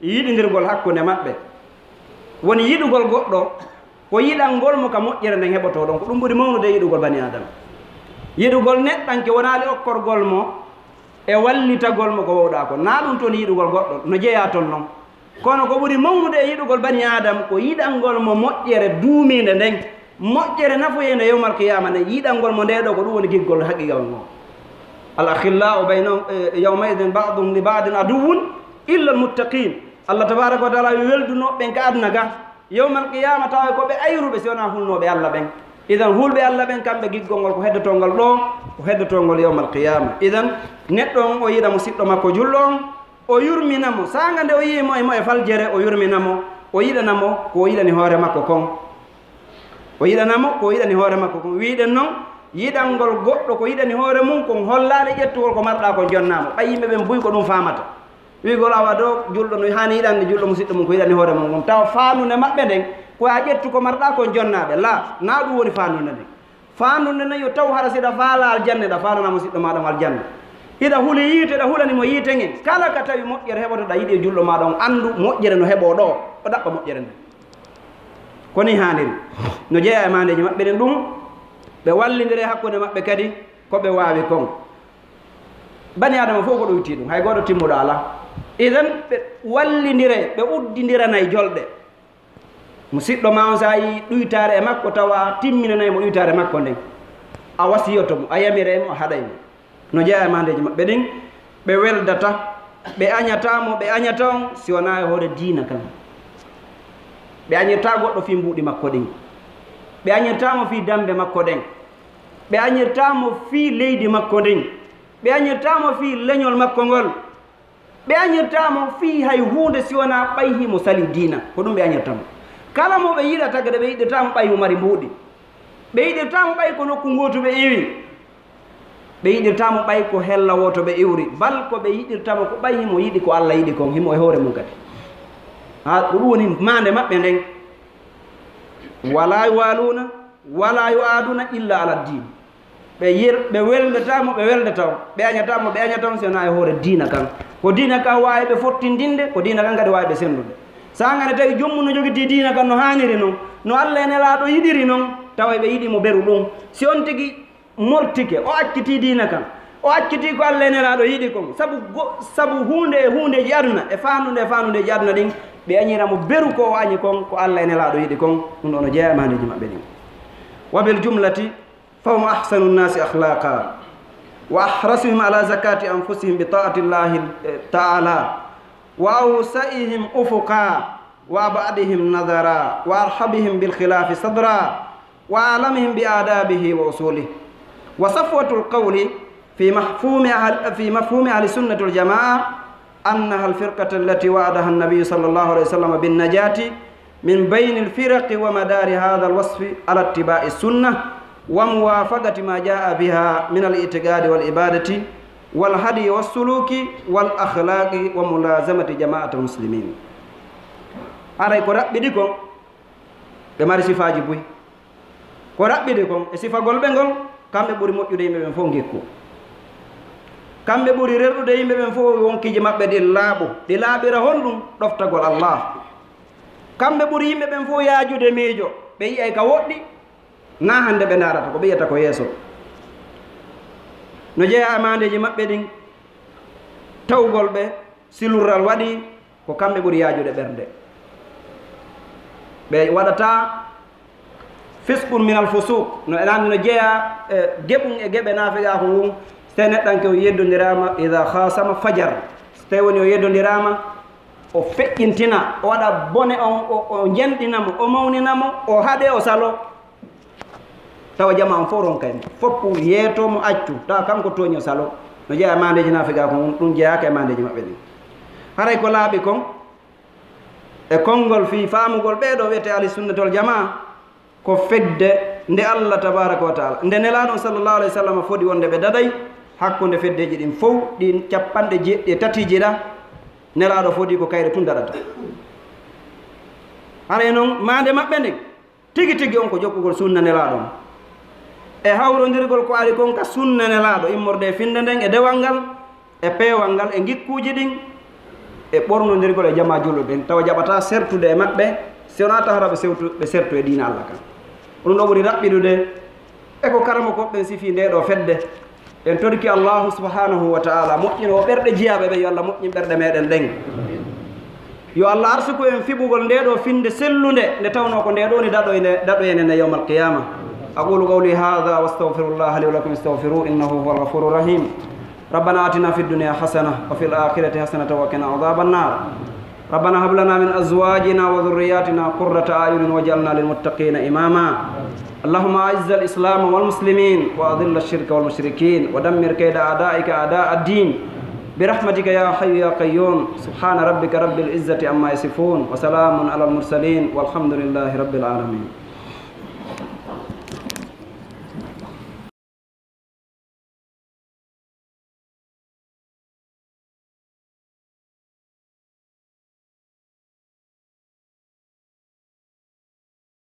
yiɗindirgol hakkunde maɓɓe. Woni yiɗugol goɗɗo, ko yiɗangol mo ka moƴƴere nden heɓotoo ɗon. Ko ɗum ɓuri mawnude e yiɗugol bani Aadama. Yiɗugol neɗɗanke wonaali okkorgol mo e wallitagol mo ko wowɗaa kon. Naa ɗum tun yiɗugol goɗɗo, no jeyaa ton non. Kono ko ɓuri mawnude e yiɗugol bani Aadama ko yiɗangol mo moƴƴere duumiinde nden. Moƴƴere nafoyeende yawmal qiyaama nden, yiɗangol mo ndee ɗoo, ko ɗum woni giggol haqiiqawol ngol. Al akhillau baynahum, eh, yawma idhin ba'duhum li ba'din aduwwun illa al muttaqin. Allah tabaraka wa taala wi weldunooɓe ɓen ka aduna ga, yawmal qiyaama tawa ko ɓe ayruɓe si wonaa hulnooɓe Allah ɓen. Idan hulɓe Allah ɓen kamɓe giggol ngol ko heddotoongol ɗoo, ko heddotoongol yawmal qiyaama. Idan neɗɗo on o yiɗa mo siɗɗo makko julɗo on, o yurmina mo, saanga nde o yi'i mo e mo e faljere, o yurmina mo, o yiɗana mo ko o yiɗani hoore makko kon. O yiɗana mo ko o yiɗani hoore makko kon. Wi'ɗen non, yiɗangol goɗɗo ko yiɗani hoore mum kon hollaali ƴettugol ko marɗaa kon jonnaa mo. Ɓay yimɓe ɓen buy ko ɗum faamata. Wi'gol awa ɗo julɗo no haani yiɗande julɗo musiɗɗo mum ko yiɗani hoore mum ngon. Tawa faandude maɓɓe nden, ko a ƴettu ko marɗa kon jonnaaɓe. Laa, na ɗum woni faandude nden. Faandude nden yo taw hara si ɗa faalaa aljanna, ɗa faalana musiɗɗo maaɗa on aljanna. Hiɗa huli yiite, ɗa hulani mo yiite ngen. Kala ka tawi moƴƴere heɓotoɗa yiɗi e julɗo maaɗa on, anndu moƴƴere no heɓoo ɗo, o ɗaɓɓa moƴƴere nden. Ko ni haaniri. No jeyaa e maandeeji maɓɓe ɗin ɗum, ɓe wallindire hakkunde maɓɓe kadi ko ɓe waawi kon. Bani Aadama fof ko ɗoytii ɗum, hay gooto timmuɗo alaa. Idan, ɓe wallindire, ɓe uddindiranay jolɗe. Musiɗɗo ma on, so a yii ɗuytaare e makko, tawa a timminanay mo ɗuytaare makko nden, a wasiyoto mo, a yamiray mo, a haɗay mo. No jeyaa e maandeeji maɓɓe ɗin, ɓe weldata, ɓe añataa mo, ɓe añata on, si wonaa e hoore diina kan. Ɓe añirtaa goɗɗo fii mbuuɗi makko ɗin. Ɓe añirtaa mo fii dammbe makko ɗen. Ɓe añirtaa mo fii leydi makko ndin. Ɓe añirtaa mo fii leñol makko ngol. Ɓe añirtaa mo fii hay huunde si wonaa ɓay himo salii diina. Ko ɗum ɓe añirta mo. Kala mo ɓe yiɗata, gada ɓe yiɗirtaa mo ɓay mo mari mbuuɗi. Ɓe yiɗirtaa mo ɓay ko nokku ngootu ɓe iwi. Ɓe yiɗirtaa mo ɓay ko hella wooto ɓe iwri. Bal ko ɓe yiɗirta mo ko ɓay himo yiɗi ko Alla yiɗi kon, himo e hoore mum kadi. Haa, ko ɗum woni maande maɓɓe nden. Walaa yuwaaluuna, walaa yu'aaduuna illa ala diin. Ɓe yer-, ɓe weldataa mo, ɓe weldata on. Ɓe añataa mo, ɓe añata on, si wonaa e hoore diina kan. Ko diina kan waawi ɓe fottindinde, ko diina kan kadi waawi ɓe senndude. Saanga ne tawi joom mum no jogitii diina kan no haaniri non, no Alla e Nelaaɗo yiɗiri non, tawa ɓe yiɗi mo beru ɗum. Si on tigi mortike, o accitii diina kan, o accitii ko Alla e Nelaaɗo yiɗi kon, sabu go-, sabu huunde e huundeeji aduna, e faandude e faandudeeji aduna ɗin, ɓe añira mo beru ko o añi kon, ko Alla e Nelaaɗo yiɗi kon, ɗum ɗo no jeyaa e maandeeji maɓɓe ɗin. Wa bil jumlati, فهم أحسن الناس أخلاقا، وأحرصهم على زكاة أنفسهم بطاعة الله تعالى، وأوسعهم أفقا، وأبعدهم نظرا، وأرحبهم بالخلاف صدرا، وأعلمهم بآدابه وأصوله، وصفوة القول في مفهوم أهل، في مفهوم أهل السنة والجماعة، أنها الفرقة التي وعدها النبي صلى الله عليه وسلم بالنجاة من بين الفرق، ومدار هذا الوصف على اتباع السنة وموافقة ما جاء بها من الاعتقاد والعبادة والهدي والسلوك والأخلاق وملازمة جماعة المسلمين. Haray ko raɓɓiɗi kon, ɓe mari sifaaji buy. Ko raɓɓiɗi kon e sifagol ɓe ngol, kamɓe ɓuri moƴƴude yimɓe ɓen fof ngikku. Kamɓe ɓuri rerɗude yimɓe ɓen fof wonkiiji maɓɓe ɗin laaɓu. Ɗi laaɓira honɗum? Ɗoftagol Allah. Kamɓe ɓuri yimɓe ɓen fof yaajude miijo. Ɓe yi'ay ka woɗɗi, na hannde ɓe ndaarata, ko ɓe yi'ata ko yeeso. No jeyaa e maandeeji maɓɓe ɗin, tawgol ɓe, si lurral waɗii, ko kamɓe ɓuri yaajude ɓernde. Ɓe waɗataa fisqun minal fusuq, no enaan no jeyaa e geɓun e geɓe naafiqaaku ngun, so tawi neɗɗanke o yeddondiraama, idaa khaasama fajar, so tawi woni o yeddondiraama, o feƴƴintina, o waɗa bone on, o, o njenɗina mo, o mawnina mo, o haɗe, o salo. Tawa jamaa on fof ronkay mo, foppu yeeto mo, accu, tawa kanko tooñi o salo. No jeyaa e maandeeji naafiqaaku ngun, ɗum jeyaaka e maandeeji maɓɓe ɗin. Haray ko laaɓi kon, e konngol fii faamugol ɓee ɗoo wi'etee ahli sunnati wal jamaa, ko fedde nde Allah tabaaraka wa taala, nde Nelaaɗo on sallallahu alayhi wa sallam fodi wonde ɓe daɗay hakkunde feddeeji ɗin fow, ɗin cappanɗe jeeɗiɗi e tatiiji ɗa, Nelaaɗo fodi ko kayre tun daɗata. Haray non, maande maɓɓe nden, tigi tigi on ko jokkugol sunna Nelaaɗo on, e hawrondirgol ko ari kon ka sunna Nelaaɗo, immorde e finnde nden, e dewal ngal, e peewal ngal, e ngikkuuji ɗin, e ɓornondirgol e jamaa julɓe ɓen, tawa jaɓataa sertude e maɓɓe, si wonaa tahra ɓe sewtu, ɓe sertu e diina Allah kan. Ɗum ɗoo ɓuri raɓɓiɗude e ko karamokooɓe ɓen sifii ndee ɗoo fedde. En torki Allahu subhanahu wa ta'ala moƴƴinoowo ɓerɗe jiyaaɓe ɓen, yo Allah moƴƴin ɓerɗe meɗen ɗen. Yo Allah arsuku en fiɓugol ndee ɗoo finnde sellunde, nde tawnoo ko ndee ɗoo ni daɗoyne, daɗoyene nde yawmal qiyama. أقول قولي هذا وأستغفر الله لي ولكم، استغفروه إنه هو الغفور الرحيم. ربنا آتنا في الدنيا حسنة وفي الآخرة حسنة وقنا عذاب النار. ربنا هب لنا من أزواجنا وذرياتنا قرة أعين واجعلنا للمتقين إماما. اللهم أعز الإسلام والمسلمين وأذل الشرك والمشركين ودمر كيد أعدائك أعداء الدين برحمتك يا حي يا قيوم. سبحان ربك رب العزة عما يصفون وسلام على المرسلين والحمد لله رب العالمين.